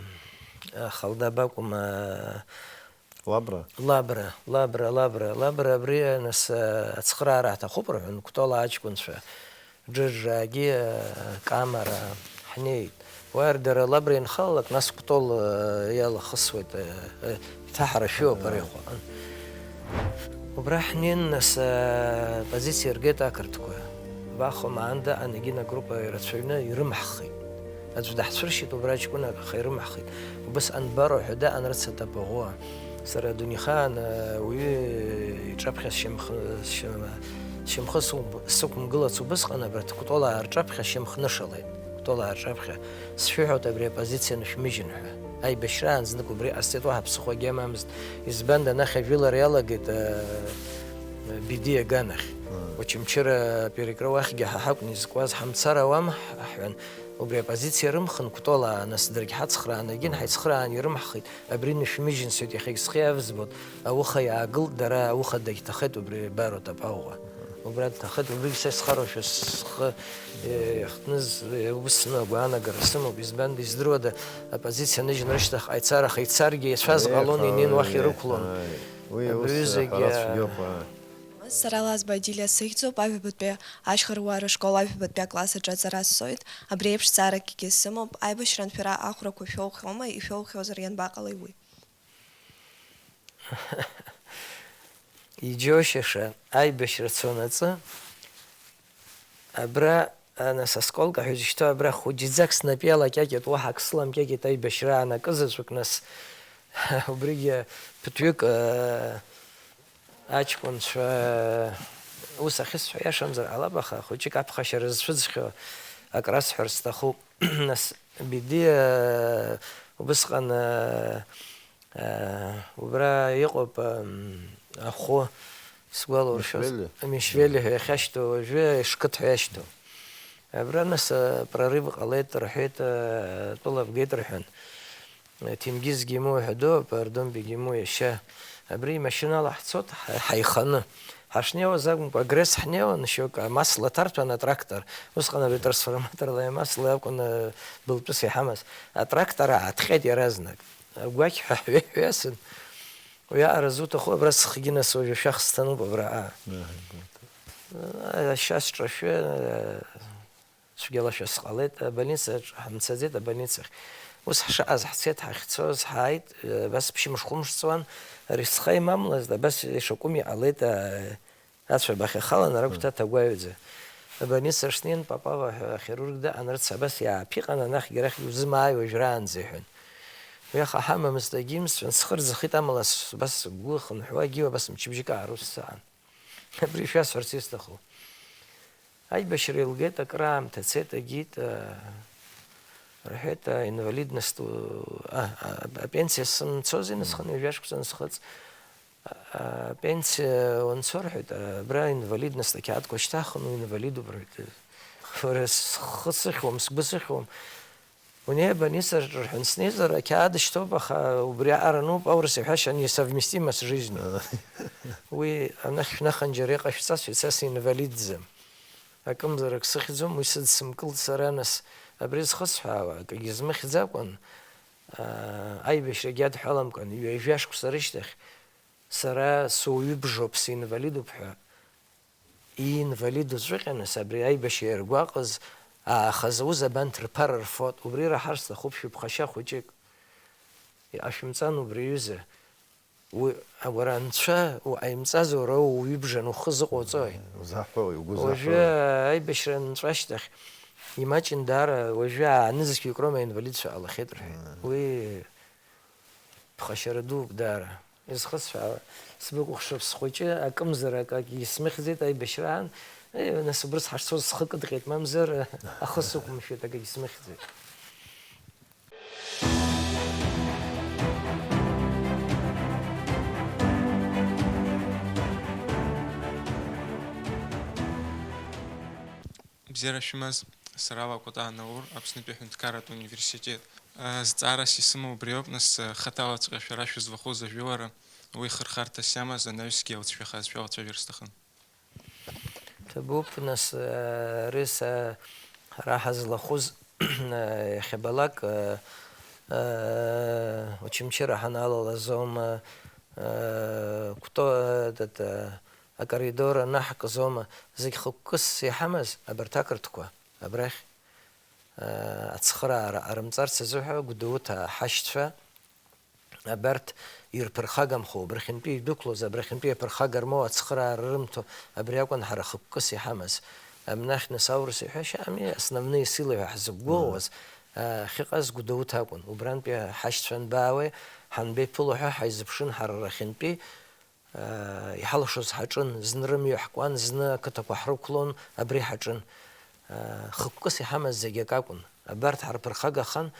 Халдаб акәым, а, Лабра? Лабра, Лабра, Лабра, Лабра, абри, нас, а, ацхыраара ҳҭахуп рҳәон, Кәтола аҷкәынцәа, Џыџраагьы, а, Камара, ҳнеит. Уа дара Лабра инхалалак, нас Кәтол, а, иалахысуеит, а, а, иҭаҳара шәиоуп ари Ага. ҳәа. Убра ҳнеин, нас, а, позициа ргеит ақырҭқәа. Вахо Маанда анагьы агруппа ирацәаҩны ирымаҳхит. Аӡә даҳцәыршьит убра ҷкәынак, аха ирымаҳхит. Убыс анбароу ҳәа даан рыцатапаӷәы. Сара адунеихаан, а, уаҩы иҿаԥхьа сшьамхы, сшьам-, сшьамхы сықәым-, сықәымгылац убысҟан, абарҭ Кәтолаа рҿаԥхьа сшьамхнышалеит. Кәтолаа рҿаԥхьа. Сшәыҳәоит абри апозициа нышәмыжьын ҳәа. Аибашьраан знык убри ҟасҵеит, уаҳа ԥсыхәагьы амамызт. Избанда анахь ажәылара иалагеит, э, Бедиа аганахь. Мм. Очамчыра аперекры уахьгьы ҳа ҳакәын изкуаз, ҳамцар ауам ҳҳәан. Убри апозициа рымхын Кәтолаа, нас даргь ҳацхраан, егьин ҳаицхраан ирымҳхит. Абри нышәмыжьын, сҳәеит, иахьагь схы иавзбот. Ауха иаагылт, дара ауха дагьҭахеит убри Баро Тапаӷәа. Убра дҭахеит, убригь са исхароушәа схы, э, иахҭныз, э, ус сымоуп, агәаанагара сымоуп, избан, издыруада, апозициа ныжьын рышьҭахьҟа ицар, аха ицаргьы ицәаз Ех, ҟалон, инеин уахь ааи, ирықәлон. ааи. Уи Абри ус ҩызагьы, ҳәара цәгьоуп, ааи. Сара Лазба Адилиа сыхьӡуп, аҩбатәи ашьхаруаа рышкол аҩбатәи акласс аҿы аҵара сҵоит. Абри еиԥш ҵааракгьы сымоуп, аибашьраан шәара ахәрақәа шәоухьоума, ишәоухьозар ианбаҟалеи уи? Иџьоушьаша аибашьра цон аҵы, абра, а, нас, асколка ҳәа изышьҭоу абра хәыҷӡак снапы иалакьакьеит, уаҳа ак сыламкьакьеит аибашьра аанакы заҵәык, нас, убригьы ԥыҭҩык, а, аҷкәынцәа, ус ахьысҳәо иашамзар ҟалап, аха хәыҷык аԥхашьара зцәыӡхьоу ак расҳәар сҭахуп. Нас, Бедиа, убысҟан, а, а, убра иҟоуп, ам, ахәы, сгәалауршәоз, Мишвели? Мишвели ҳәа иахьашьҭоу, уажәы Ешкыт ҳәа иашьҭоу. Абра, нас, а, прорыв ҟалеит рҳәеит, а, тәыла авгеит рҳәан. Ҭенгиз Гиму ҳәа дууп, Ардон Бегиму иашьа. Абри имашьынала ҳцот ҳа-, ҳаиханы. Ҳашнеиуаз акәымкәа, Агресс ҳнеиуан, шьоук амасла ҭарҭәан атрактор. Усҟан абри трансформаторла амасла акәын, э, былтәыс иҳамаз. Атрактор ааҭҟьеит иаразнак. Агәақь ҳәа ҳҩеиҳәасын. Уиаҟара зуҭаху, абра схгьы нас уажәы ашәах сҭануп абраҟа. Аҳ, гәырҭа. Ашьа сҿашәы, э, Цәгьалашәа сҟалеит, абольницаҿ ҳамцаӡеит, абольницахь. Ус ҳшаҟаз ҳцеит, ҳахьцоз ҳааит, абас ԥшьымш-хәымш ҵуан, ари схы имамлазт, абас ишакәым иҟалеит, а, ацәа бахьахалан, ара Мм. гәҭа ҭагәаҩаӡа. Абольницаҿ снеин, Попова ҳәа ахирург даҟан, рыц абас иааԥиҟан, анахьгьы арахьгьы узымааи уажәраанӡа, иҳәан. Уи аха ҳамамызт, агьимсҳәан, схы рӡахит, амала с-, абас сгәы хынҳәуа, агьиуа абас мчыбжьык аарус саан. Абри шәасҳәарц исҭаху. Аибашьра илгеит, акраамҭа цеит, агьит, а, рҳәеит, а, инвалидность, у, а, а, апенсиа сымцози, нас, Мм. хынҩажәа шықәса насхыҵ. Апенсиа уанцо, рҳәеит, абра инвалидность ақьаадқәа шьҭаҳхын, уинвалидуп, рҳәеит. Уара, схы сыхьуам, сгәы сыхьуам. Унеи абаницараҿ, рҳәан, снеизар, ақьаад шьҭоуп, аха убри аҟара ануп, аурыс иҳәашьа несовместимо с жизнью. Уи анахь шәнахынџьара иҟашәҵа, сҳәеит, са синвалидӡам. Акымзарак сыхьӡом, уи сыдсымкылт сара, нас, абри зхысҳәаауа акгьы змыхьӡакәан, аа, аибашьрагьы адҳәаламкәан, ҩажәа шықәса рышьҭахь, сара суаҩыбжоуп, синвалидуп ҳәа, иинвалидуҵәҟьа, нас, абри аибашьра иаргәаҟыз, аахазы аус абанҭ рԥара рфот, убри раҳар сҭахуп шәыԥхашьа хәыҷык. Иҟашәымҵан убри аҩыза. Уи, уара анцәа уҟаимҵазар, уара уҩыбжан ухы зыҟоуҵои? Узаҳҳәои, угәы Уажәы заҳҳәои? Аибашьра анҵәашьҭахь, имаҷын даара, уажәы аанызқьҩык роума аинвалидцәа ҟалахьеит рҳәеит. Мм. Уи ԥхашьара дууп даара. Изхысҳәаауа, сбыкәыхшоуп схәыҷы, акымзарак акгьы исмыхьӡеит аибашьраан, э, нас убрыс ҳашцоз схы кыдҟьеит, мамзар, ахы сықәымшәеит, акгьы смыхьӡеит. Бзиара шәымаз, сара Лакәатаа Наур, Аԥснытәи аҳәынҭқарратә университет. Зҵаарас исымоу убриоуп, нас, хаҭалаҵәҟьа шәара шәызлахәыз ажәылара, уи хырхарҭас иамаз анаҩсгьы иалҵшәахаз шәалацәажәар сҭахын. Ҭабуп, нас, ари са ҳара ҳазлахәыз, иахьабалак, Очамчыра ҳаналалаз аума, Кәто, этот, акоридор анаҳкыз аума, зегь хықәкыс иҳамаз абарҭ ақырҭқәа абрахь, ацхыраара ҟарымҵарц азыҳәа Гәдоуҭа ҳашьцәа, абарҭ ирԥырхагамхо, абрахьынтәи идәықәлоз, абрахьынтәи аԥырхага рмоу ацхыраара рымҭо, абри акәын ҳара хықәкыс иҳамаз. Амнахь нас аурыс иҳәашьа ами, основные силы ҳәа ҳзықәгәыӷуаз, ахьыҟаз Гәдоуҭа акәын. Убрантәи ҳашьцәа анбаауеи, ҳанбеиԥыло ҳәа ҳаизыԥшын ҳара рахьынтәи, иҳалшоз ҳаҿын, зны рымҩа ҳкуан, зны ақыҭақәа ҳрықәлон, абри ҳаҿын. Хықәкыс иҳамаз зегь акакәын. Абарҭ ҳарԥырхагахан,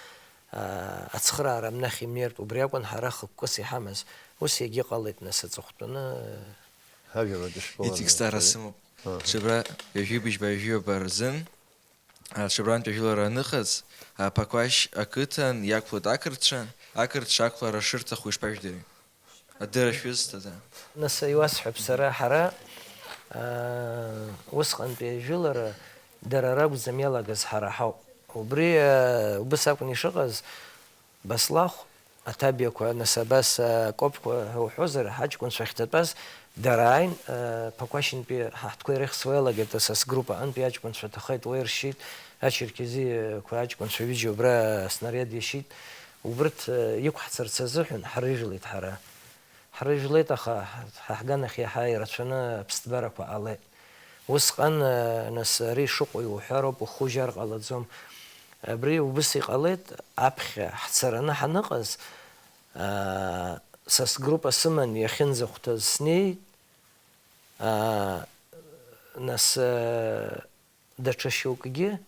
ацхыраара амнахь имнеиртә, убри акәын ҳара хықәкыс иҳамаз. Ус иагьыҟалеит, нас, аҵыхәтәаны. Ҳажәабатәи школ Иҵегь зҵаара сымоуп. Аҳа. Ҽыбра ҩажәи быжьба ҩажәиба рзын, а, ҽыбрантәи ажәылара аныҟаз, а, Ԥақәашь ақыҭан иақәлеит ақырҭцәа, ақырҭцәа ақәлара шырҭаху ишԥажәдыри? Адырра шәызҭада? Нас иуасҳәап сара, ҳара, аа, усҟантәи ажәылара дара ракәӡам иалагаз, ҳара ҳауп. Убри, аа, убыс акәын ишыҟаз, Баслахә, аҭабиақәа, нас абас, аа, акопқәа ҳәа уҳәозар, ҳаҷкәынцәа ахьҭатәаз, дара ааин, аа, Ԥақәашьынтәи ҳа ҳтәқәа ирыхьсуа иалагеит, асас группа аҟынтәи аҷкәынцәа ҭахеит, уа иршьит, ачерқьезиақәа аҷкәынцәа ҩыџьа убра аснариад иашьит. Убырҭ, э, иқәҳцарц азыҳәан ҳрыжәлеит ҳара. Ҳрыжәлеит, аха ҳа ҳганахь иаҳа ирацәаны аԥсҭбарақәа ҟалеит. Усҟан, э, нас, ари шыҟоу иуҳәароуп, ухәыжьар ҟалаӡом. Абри убыс иҟалеит, аԥхьа ҳцараны ҳаныҟаз, э, са сгруппа сыман иахьынӡахәҭаз снеит, э, нас, э, Даҽа шьоукгьы,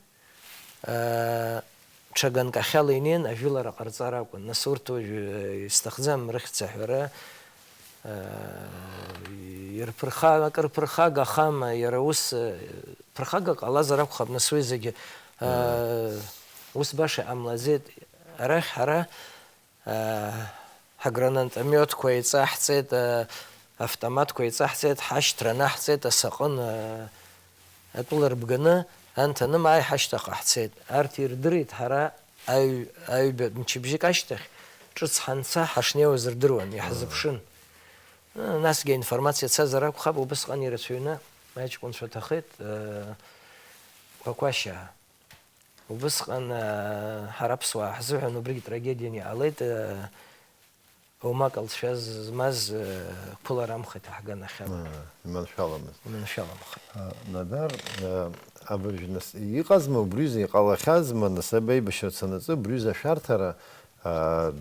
аа, ҽа ганкахьала инеин ажәылара ҟарҵар акәын. Нас урҭ уажәы, э, исҭахӡам рыхьӡ аҳәара, аа, ирԥырха-, акыр ԥырхагахама, иара ус, э, ԥырхага ҟалазар акәхап, нас уи зегьы, аа, ус баша иҟамлаӡеит. Арахь ҳара Ҳагранатомиотқәа еиҵаҳҵеит, автоматқәа еиҵаҳҵеит, ҳашьҭра анаҳҵеит, асаҟын атәыла рбганы анҭ анымааи ҳашьҭахь ҟаҳҵеит. Арҭ ирдырит ҳара аҩ-, аҩбатә мчыбжьык ашьҭахь ҿыц ҳанца ҳашнеиуаз рдыруан, иаҳзыԥшын. Насгьы аинформациа цазар акәхап, убысҟан ирацәаҩны аҷкәынцәа ҭахеит, Қәақәашьаа. Убысҟан, аа, ҳара аԥсуаа ҳзыҳәан убригь трагедиан иҟалеит, аа, оумак алҵшәа змаз, аа, қәылара амхеит ҳганахьала. Аа, иманшәаламызт. Иманшәаламхеит. Аа, Надар, аа, абыржә нас иҟазма, убриазы иҟалахьазма, нас абеибашьра цанаҵы, убриазы ашәарҭара, аа,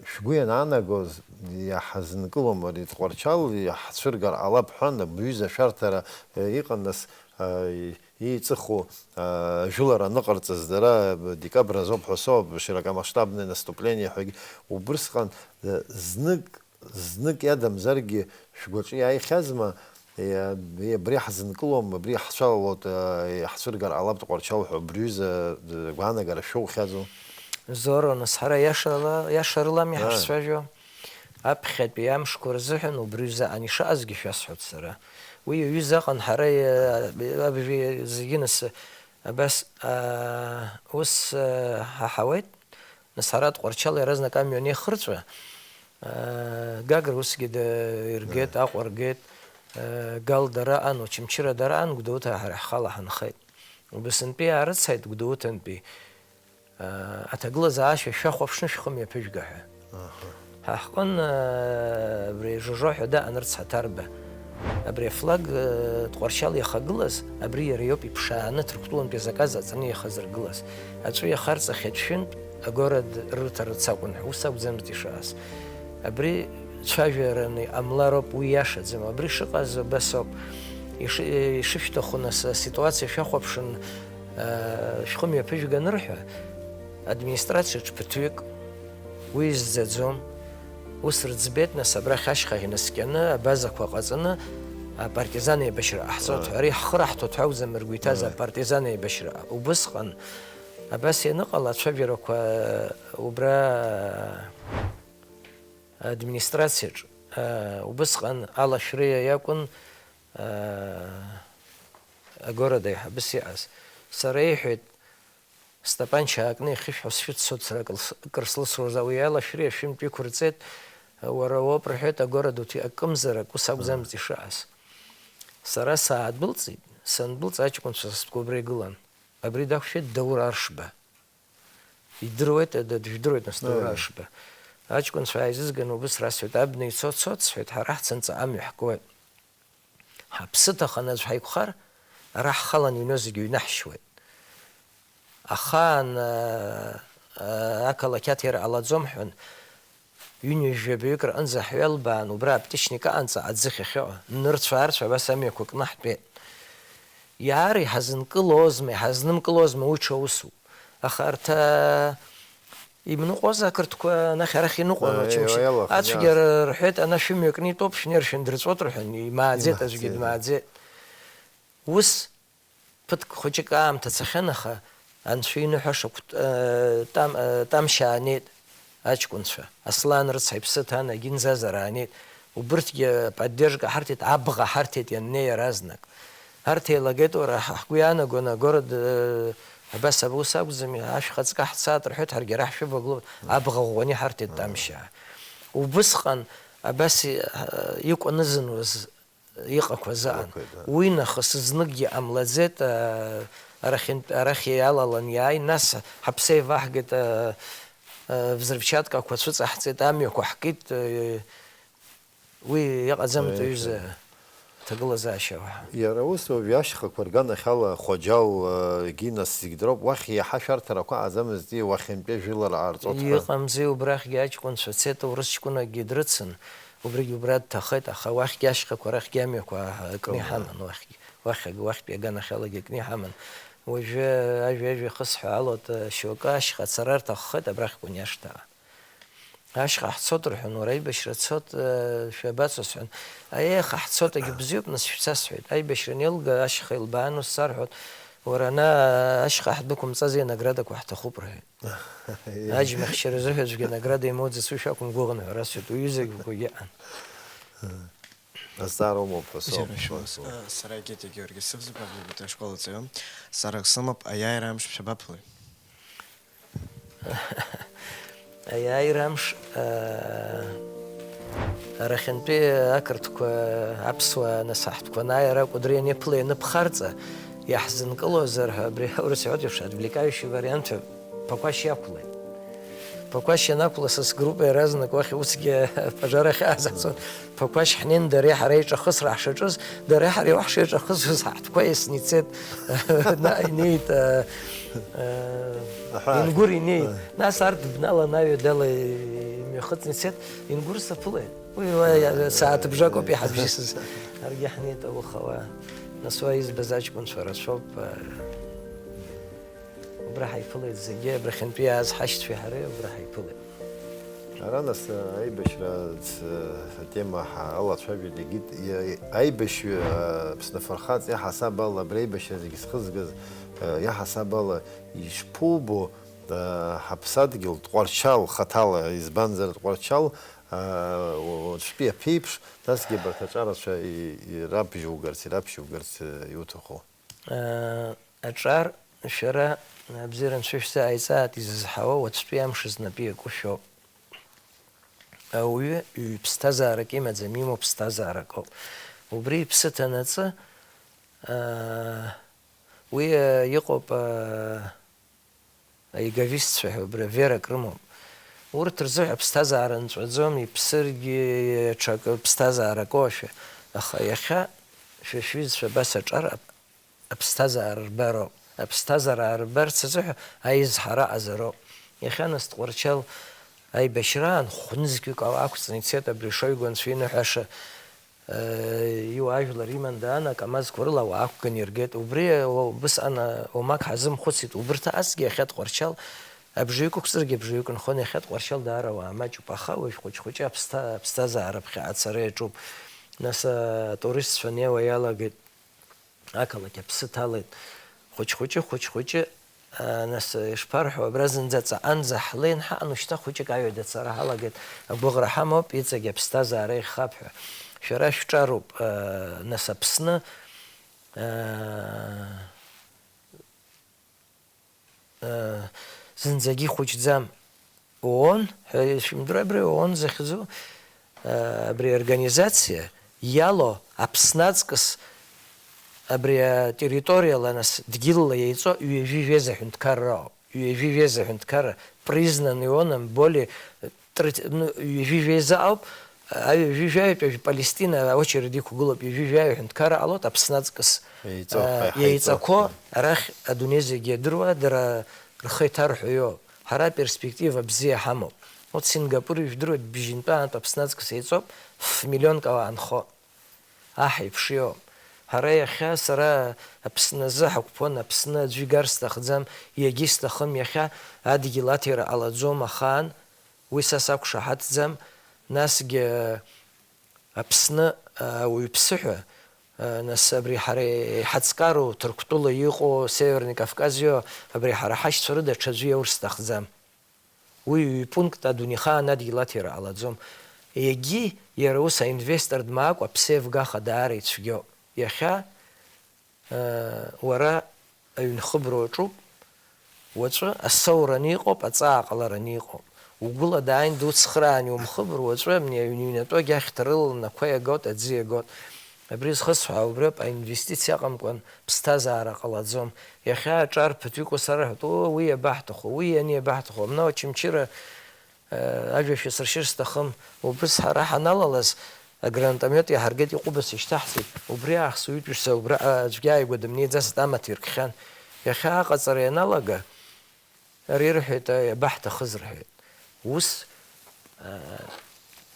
шәгәы ианаанагоз, иаҳзынкылом ари Тҟәарчал, иаҳцәыргар ҟалап ҳәан, абриазы ашәарҭара, аа, иҟан, нас, аа, Иеиҵыху, аа, ажәылара аныҟарҵаз дара, декабр азоуп ҳәа соуп, широкомасштабное наступление ҳәагьы. Убысҟан, э, знык Знык иадамзаргьы шәгәаҿы иааихьазма, е, е, абри ҳзынкылом, абри ҳцәалалоит, е, иаҳцәыргар ҟалап Тҟәарчал ҳәа, убри ҩыза, е, гәаанагара шәоухьазу? Зоро, нас ҳара иашала, иашарылами Ааи. ҳашцәажәо? Аԥхьатәи амшқәа рзыҳәан убри ҩызаҟан ишыҟазгьы шәасҳәоит сара. Уи аҩызаҟан ҳара, е, абжәы зегьы нас абас, а, ус, а, ҳаҳауеит. Нас ҳара Тҟәарчал иаразнак амҩан еихырҵәа, аа, Гагра усгьы да-, иргеит, Аҟәа ргеит, аа, Гал дара аан, Очамчыра дара аан, Гәдоуҭа ҳара ҳхала ҳанхеит. Убасынтәи аарыцҳаит Гәдоуҭантәи, аа, аҭагылазаашьа шәахәаԥшны шәхы мҩаԥыжәга ҳәа. Аҳа. Ҳа ҳҟын, аа, абри Жожо ҳәа даан рыцҳа Ҭарба. Абри афлаг, э, Тҟәарчал иахагылаз, абри иара иоуп иԥшааны Ҭырқәтәылантәи азаказ аҵаны иахазыргылаз. Аҵәы иахарҵахьеит шәынтә, агород рырҭарц акәын ҳәа, ус акәӡамызт ишыҟаз. Абри цәажәараны иҟамлароуп, уи иашаӡам. Абри шыҟаз убас ауп. Иши-, ишышәҭаху нас аситуациа шәахәаԥшын, э, шәхы мҩаԥыжәга анырҳәа, администрациаҿ ԥыҭҩык, уи изӡаӡом. Ус рыӡбеит, нас абрахь ашьха инаскьаны, абазақәа ҟаҵаны, апартизан еибашьра ҟаҳҵоит ҳәа, ари ҳхы раҳҭоит ҳәа акәӡам ргәы иҭаз, апартизан еибашьра. Убысҟан, абас ианыҟала, ацәажәарақәа убра администрациаҿ, а, убысҟан алашәриа иакәын, а, агород аиҳабыс иҟаз. Сара иҳәеит, стапанча аакны ихышәҳәо сшәыццоит сара, акыр с-, акыр слысуазар, уи алашәриа шәынтә иқәырҵеит, уара уоуп, рҳәеит, агород уҭи-, акымзарак, ус акәӡамызт ишыҟаз. Сара саадәылҵит, сандәылҵ, аҷкәынцәа сасдкәа убра игылан. Абри дақәшәеит Даур Аршба. Идыруеит, д-, дыжәдыруеит, нас, Даур Аршба. Аҷкәынцәа ааизызганы убыс расҳәеит, абна ицо цоит, сҳәеит, ҳара ҳцынҵа амҩа ҳкуеит. Ҳаԥсы ҭаханы аӡә ҳаиқәхар, ара ҳхалан иҩноу зегьы ҩнаҳшьуеит. Ахаан, аа, аа, ақалақь аҭира ҟалаӡом ҳәан, ҩынҩажәаҩык рҟынӡа ҳҩалбаан, убра аптичник аҟанӡа аӡыхь ахьыҟоу, нырцә-аарцә абас амҩақәа кны ҳтәеит. Иаара иҳазынкылозма, иҳазнымкылозма, уи ҽа усуп. Аха арҭ, аа, имныҟәоз ақырҭқәа анахь-арахь иныҟәон, Аиеи, ачымшьы. Иалахәын, Ацәгьара рҳәеит, ана шәымҩа кны итәоуп, шәнеир шәындырҵәот рҳәан, имааӡеит, аӡәгьы дмааӡеит. Ус ԥыҭк хәыҷык аамҭа цахьан, аха анцәа иныҳәа шакәт-, э, там-, э, тамшь аанеит аҷкәынцәа. Аслан рыцҳа иԥсы ҭан, агинзазара аанеит. Убырҭгьы поддержка ҳарҭеит, абӷа ҳарҭеит ианнеи иаразнак. Ҳарҭ еилагеит, уара, ҳа-, ҳгәы иаанагон, агород, э, абас аус акәӡами, ашәхаҵкы ҳцаат рҳәеит, ҳаргьы ара ҳшәывагылоуп, абӷа ӷәӷәаны иҳарҭеит тамшьаа. Убысҟан абас и-, икәанызануаз иҟақәаз аан. Иҟақәаз, а. Уи нахыс зныкгьы ҟамлаӡеит, а, арахьынтә, арахь иалалан иааи, нас ҳаԥсы еиваҳгеит, а, а, взрывчаткақәа цәыҵаҳҵеит, амҩақәа ҳкит, а, уи иҟаӡамызт, Аиеи, аҩыза, ҭагылазаашьа уаҳа. Иара ус ауп, иашьхақәа рганахьала Хәаџьал, а, егьи нас зегь дроуп, уахь иаҳа шәарҭарақәа ҟаӡамызти, уахьынтәи ажәылара ҟарҵот ҳәа? Иҟамзи, убрахьгьы аҷкәынцәа цеит, урыс ҷкәынакгьы дрыцын. Убригь убра дҭахеит, аха уахьгьы ашьхақәа рахьгьы амҩақәа кны иҳаман, уахьгьы, уахь, уахьтәи аганахьалагьы кны иҳаман. Уажәы ажәа-ажәа ихысҳәаалоит, шьоукы ашьха ацара рҭаххеит абрахь Кәаниашҭаа. Ашьха ҳцот рҳәон, уара аибашьра цот, шәабацо сҳәон. Аиеи, аха ҳцот, агьы бзиоуп, нас шәца сҳәеит. Аибашьра анеилга, ашьха илбаан ус сарҳәоит, уара ана ашьха ҳдәықәымҵази анаградақәа ҳҭахуп рҳәеит. Аџьмахьчара азыҳәа аӡәгьы анаграда имоуӡац, уи шәақәымгәыӷын ҳәа расҳәеит, уҩызагьы угәы иаан. Азҵаара умоуп ҳәа соуп. Бзиара шәымаз. Сара Гети Георги сывзуп, Аблабита ашкол аҵаҩы. Сара сымоуп, аиааира амш шәабаԥылеи? Аиааира амш, аа, арахьынтәи ақырҭқәа, аԥсуаа насаҳҭқәа анааи ара Кәыдры ианыԥыла-ианыԥхарҵа, иаҳзынкылозар ҳәа абри аурыс иҳәоит еиԥш, отвлекающий вариант ҳәа Ԥақәашь иақәлеит. Ԥақәашь ианақәла, са сгруппа иаразнак уахь усгьы апожар ахь аазацон. Ԥақәашь ҳнеин, дареи ҳареи ҿахысра ҳшаҿыз, дареи ҳареи уаҳа ҳшеиҿахысыз ҳаҳҭқәа иасны ицеит. Наҟ инеит, а, а, Аҳәаа. Ингәыр инеит. А. Нас арҭ дбналан аҩадала имҩахыҵны ицеит, Ингәыр саԥылеит. Уи уа, а, сааҭыбжак ауп иҳабжьысыз. Ҳаргьы ҳнеит ауха уа. Нас уа избаз аҷкәынцәа рацәоуп, а, Убра ҳаиԥылеит зегьы, абрахьынтәи иааз ҳашьцәеи ҳареи убра ҳаиԥылеит. Ара нас, аибашьра, ц-, атема ҳа-, алацәажәеит, егьит, иа-, аибашьҩы, а, Аԥсны афырхаҵа иаҳасаб ала абри аибашьра зегьы зхызгаз, а, иаҳасаб ала ишԥубо, а, ҳаԥсадгьыл Тҟәарчал хаҭала, избанзар Тҟәарчал, а, у-, уаҵәтәи аԥеиԥш, насгьы абарҭ аҿарацәа и-, ирабжьугарц, ирабжьугарц, а, иуҭаху? Аҿар, шәара, абзиара анцәа шәзааиҵааит, изызҳауа уаҵәтәи амш знапы иаку шәоуп. Ауаҩы ҩ-, ԥсҭазаарак имаӡам, имоу ԥсҭазаарак ауп. Убри иԥсы ҭанаҵы, аа, уи, аа, иҟоуп, аа, аиговистцәа ҳәа, убри аверак рымоуп. Урҭ рзыҳәа аԥсҭазаара нҵәаӡом, иԥсыргьы ҽакы ԥсҭазаарак оушәа. Аха иахьа шәа шәҩызцәа абас аҿар ап-, аԥсҭазаара рбароуп. Аԥсҭазаара аарбарц азыҳәа аизҳара аҟазароуп. Иахьа нас Тҟәарчал аибашьраан хәнызқьҩык ала ақәҵны ицеит абри Шоигу анцәа иныҳәаша, э, иуаажәлар иман даан, акамазқәа рыла ауаа ақәганы иргеит. Убри, о, убысҟан, э, уамак ҳазымхәыцит. Убырҭ асгьы иахьа Тҟәарчал абжаҩык ықәҵыргьы абжаҩык нхон, иахьа Тҟәарчал даара ауаа маҷуп. Аха уажә хәыҷ-хәыҷы аԥсҭа-, аԥсҭазаара аԥхьаҟацара иаҿуп. Нас, э, атуристцәа неиуа иалагеит. Ақалақь аԥсы ҭалеит. Хәыҷ-хәыҷы, хәыҷ-хәыҷы, аа, нас, ишԥарҳәо, абра зынӡа ҵаҟанӡа ҳлеин ҳаҟан, ушьҭа хәыҷык аҩада ацара ҳалагеит. Агәыӷра ҳамоуп, иҵегь аԥсҭазаара ихап ҳәа. Шәара шәҿароуп, аа, нас Аԥсны, аа, зынӡагьы ихәыҷӡам. ООН ҳәа ишәымдыруа, абри ООН захьӡу, абри аорганизациа иалоу Аԥсны аҵкыс абри атерриториала, нас, дгьылла еиҵо ҩажәи жәеиза ҳәынҭқарра ауп. Ҩажәи жәеиза ҳәынҭқарра, признанный ООН-ом более тридцать, ну, ҩажәи жәеиза ауп, аҩажәи жәаҩатәи Палестина аочеред иқәгылоуп, ҩажәи жәаҩа ҳәынҭқарра ҟалоит Аԥсны аҵкыс. Еиҵо, а, ҳа-, ҳаиҵо. Еиҵақәо арахь адунеи зегьы иадыруа, дара рхы иҭарҳәо иоуп. Ҳара аперспектива бзиа ҳамоуп. Урҭ Сингапур ижәдыруеит, бжьынтәаантә Аԥсны аҵкыс еиҵоуп, ф-, миллионк ауаа нхо. Аҳ иԥшиоуп. Ҳара иахьа сара Аԥсны азы ҳақәԥон, Аԥсны аӡәы игар сҭахӡам, иагьысҭахым, иахьа адгьыл аҭира ҟалаӡом ахаан, уи са сақәшаҳаҭӡам, насгьы Аԥсны ауаҩԥсыҳәа, нас абри ҳара иҳаҵкару Ҭырқәтәыла иҟоу, Северный Кавказ иоу, абри ҳара ҳашьцәа рыда ҽаӡәы иаур сҭахӡам. Уи ҩ-пункт адунеихаан адгьыл аҭира ҟалаӡом. Егьи, иара ус аинвестор дмаакәа, аԥсеивгаха даара ицәгьоуп. Иахьа, э, уара аҩнхыбра уаҿуп, уаҵәы асоураны иҟоуп, аҵааҟалараны иҟоуп. Угәыла дааин дуцхраан иумхыбыр, уаҵәы абни аҩны иҩнатәогьы ахьҭа рылаланы ақәа иагот, аӡы иагот. Абри зхысҳәаау убриоуп, аинвестициа ыҟамкәан ԥсҭазаара ҟалаӡом. Иахьа аҿар ԥыҭҩык ус арҳәоит, оо, уи иабаҳҭаху, уи ани иабаҳҭаху, амна Очамчыра, э, ажәа шәасыршьыр сҭахым. Убыс ҳара ҳаналалаз, агранатомиот иаҳаргеит, иҟәыбаса ишьҭаҳҵеит. Убри аахыс уаҩытәыҩса убраҟа аӡәгьы ааигәа дымнеиӡацт, амаҭ иркхьан. Иахьа аҟаҵара ианалага, Ари рҳәеит, аи, абаҳҭахыз рҳәеит. Ус, а,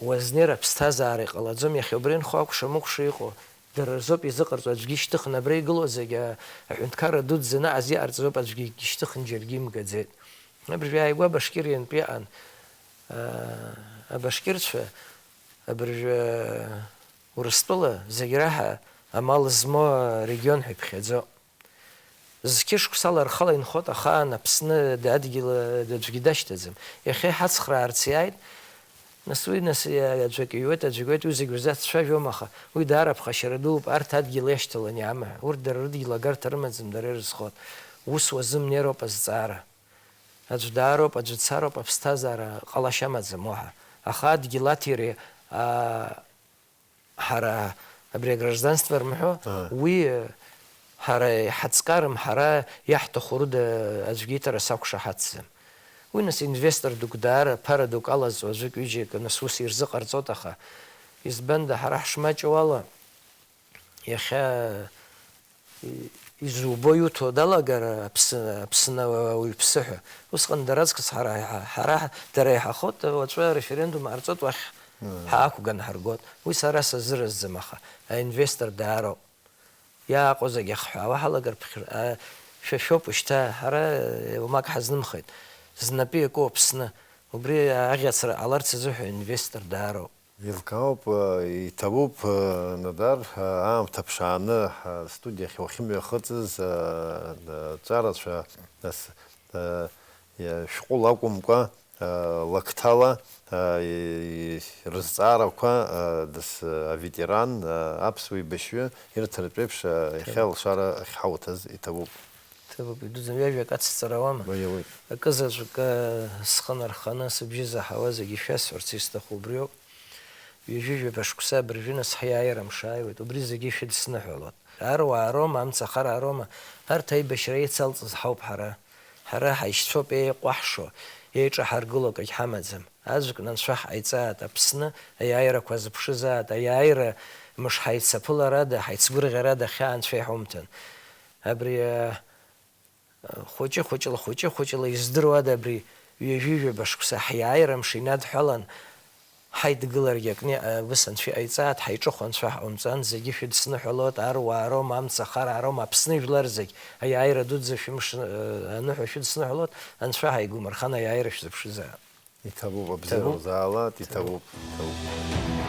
уазнер аԥсҭазаара иҟалаӡом, иахьа убри анхо акәша-мыкәша иҟоу, дара рзоуп изыҟарҵо, аӡәгьы ишьҭыхны абра игылоу зегьы, а, аҳәынҭқарра дуӡӡа анаҟаз иҟарҵозоуп, аӡәгьы ишьҭыхны џьаргьы имгаӡеит. Абыржәы ааигәа Башкириантә иҟан, а, абашкирцәа, абыржәы Урыстәыла зегь раҳа амал змоу арегион ҳәа иԥхьаӡо. Зқьышықәсала рхала инхоит ахаан Аԥсны адгьыл аӡәгьы дашьҭаӡам. Иахьа иҳацхраарц иааит. Нас уи, нас, аӡәк иҩуеит, аӡәк иҩуеит, уи зегь рзы ацәажәом, аха уи даара ԥхашьара дууп, арҭ адгьыл иашьҭалан иаама ҳәа. Урҭ дара рыдгьыл агарҭа рымаӡам, дара ирызхоит. Ус уазымнеироуп азҵаара. Аӡә даароуп, аӡә дцароуп, аԥсҭазаара ҟалашьа амаӡам уаҳа. Аха адгьыл аҭиреи, аа, ҳара абри агражданство рымҳәо, Ааи. Уи ҳара иҳацкарым, ҳара иаҳҭаху рыда аӡәгьы иҭара сақәшаҳаҭӡам. Уи нас инвестор дук даара ԥара дук алазҵо аӡәык ҩыџьак нас ус ирзыҟарҵоит, аха избанда ҳара ҳшмаҷу ала, иахьа и-, изубо иуҭо далагар Аԥсны, Аԥсны ауаҩԥсы ҳәа. Усҟан дара аҵкыс ҳара иҳа-, ҳара ҳ-, дара иҳахоит, уаҵәы ареферендум ҟарҵоит, уахь Мм. ҳаақәган ҳаргоит. Уи сара сазыразӡам, аха аинвестор даароуп. Иааҟоу зегь ахҳәаауа ҳалагар ԥхьр-, а, шәа шәоуп шьҭа, ҳара, э, уамак ҳазнымхеит. Знапы иаку Аԥсны. Убри аӷьацра ҟаларц азыҳәа инвестор даароуп. Еилкаауп, иҭабуп, Нодар, аамҭа ԥшааны астудиахь уахьымҩахыҵыз, аҵарацәа, нас, шәҟәыла акәымкәа, лакҭала, рызҵаарақәа, дас, аветеран, аԥсуа еибашьҩы ирҭартә еиԥш, иахьа алшара ахьҳауҭаз иҭабуп. Ҭабуп, идуӡӡан, ҩажәак ацҵара ауама? Ма иауеит. Акызаҵәык, э, схы нарханы сыбжьы заҳауа зегьы шәасҳәарц исҭаху убриоуп. Ҩажәи жәаба шықәса абыржәы нас ҳиааира мшы ааиуеит, убри зегьы шәыдсныҳәалоит. Аруаа роума, амцахараа роума, арҭ аибашьра еицалҵыз ҳауп ҳара. Ҳара ҳаишьцәоуп еиҟәаҳшо, еиҿаҳаргыло акагь ҳамаӡам. Аӡәк анцәа ҳҟаиҵааит, Аԥсны аиааирақәа зыԥшызааит, аиааира мыш ҳаицаԥыларада, ҳаицгәырӷьарада хьаа анцәа иҳумҭан. Абри, а, хәыҷы-хәыҷла, хәыҷы-хәыҷла издыруада абри ҩажәи-жәаба шықәса ҳиааира мшы инадҳәалан, ҳаидгыларгьы акны, а, ус анцәа иҟаиҵааит, ҳаиҿыхо анцәа ҳҟаумҵан, зегьы шәыдсныҳәалоит, аруаа роума, амцахараа роума, Аԥсны жәлар зегь, аиааира дуӡӡа шәымш, а, аныҳәа шәыдсныҳәалоит, анцәа ҳаигумырхан, аиааира шәзыԥшызаап. Иҭабуп, абзиара Иҭабуп. Узаалааит, иҭабуп, иҭабуп.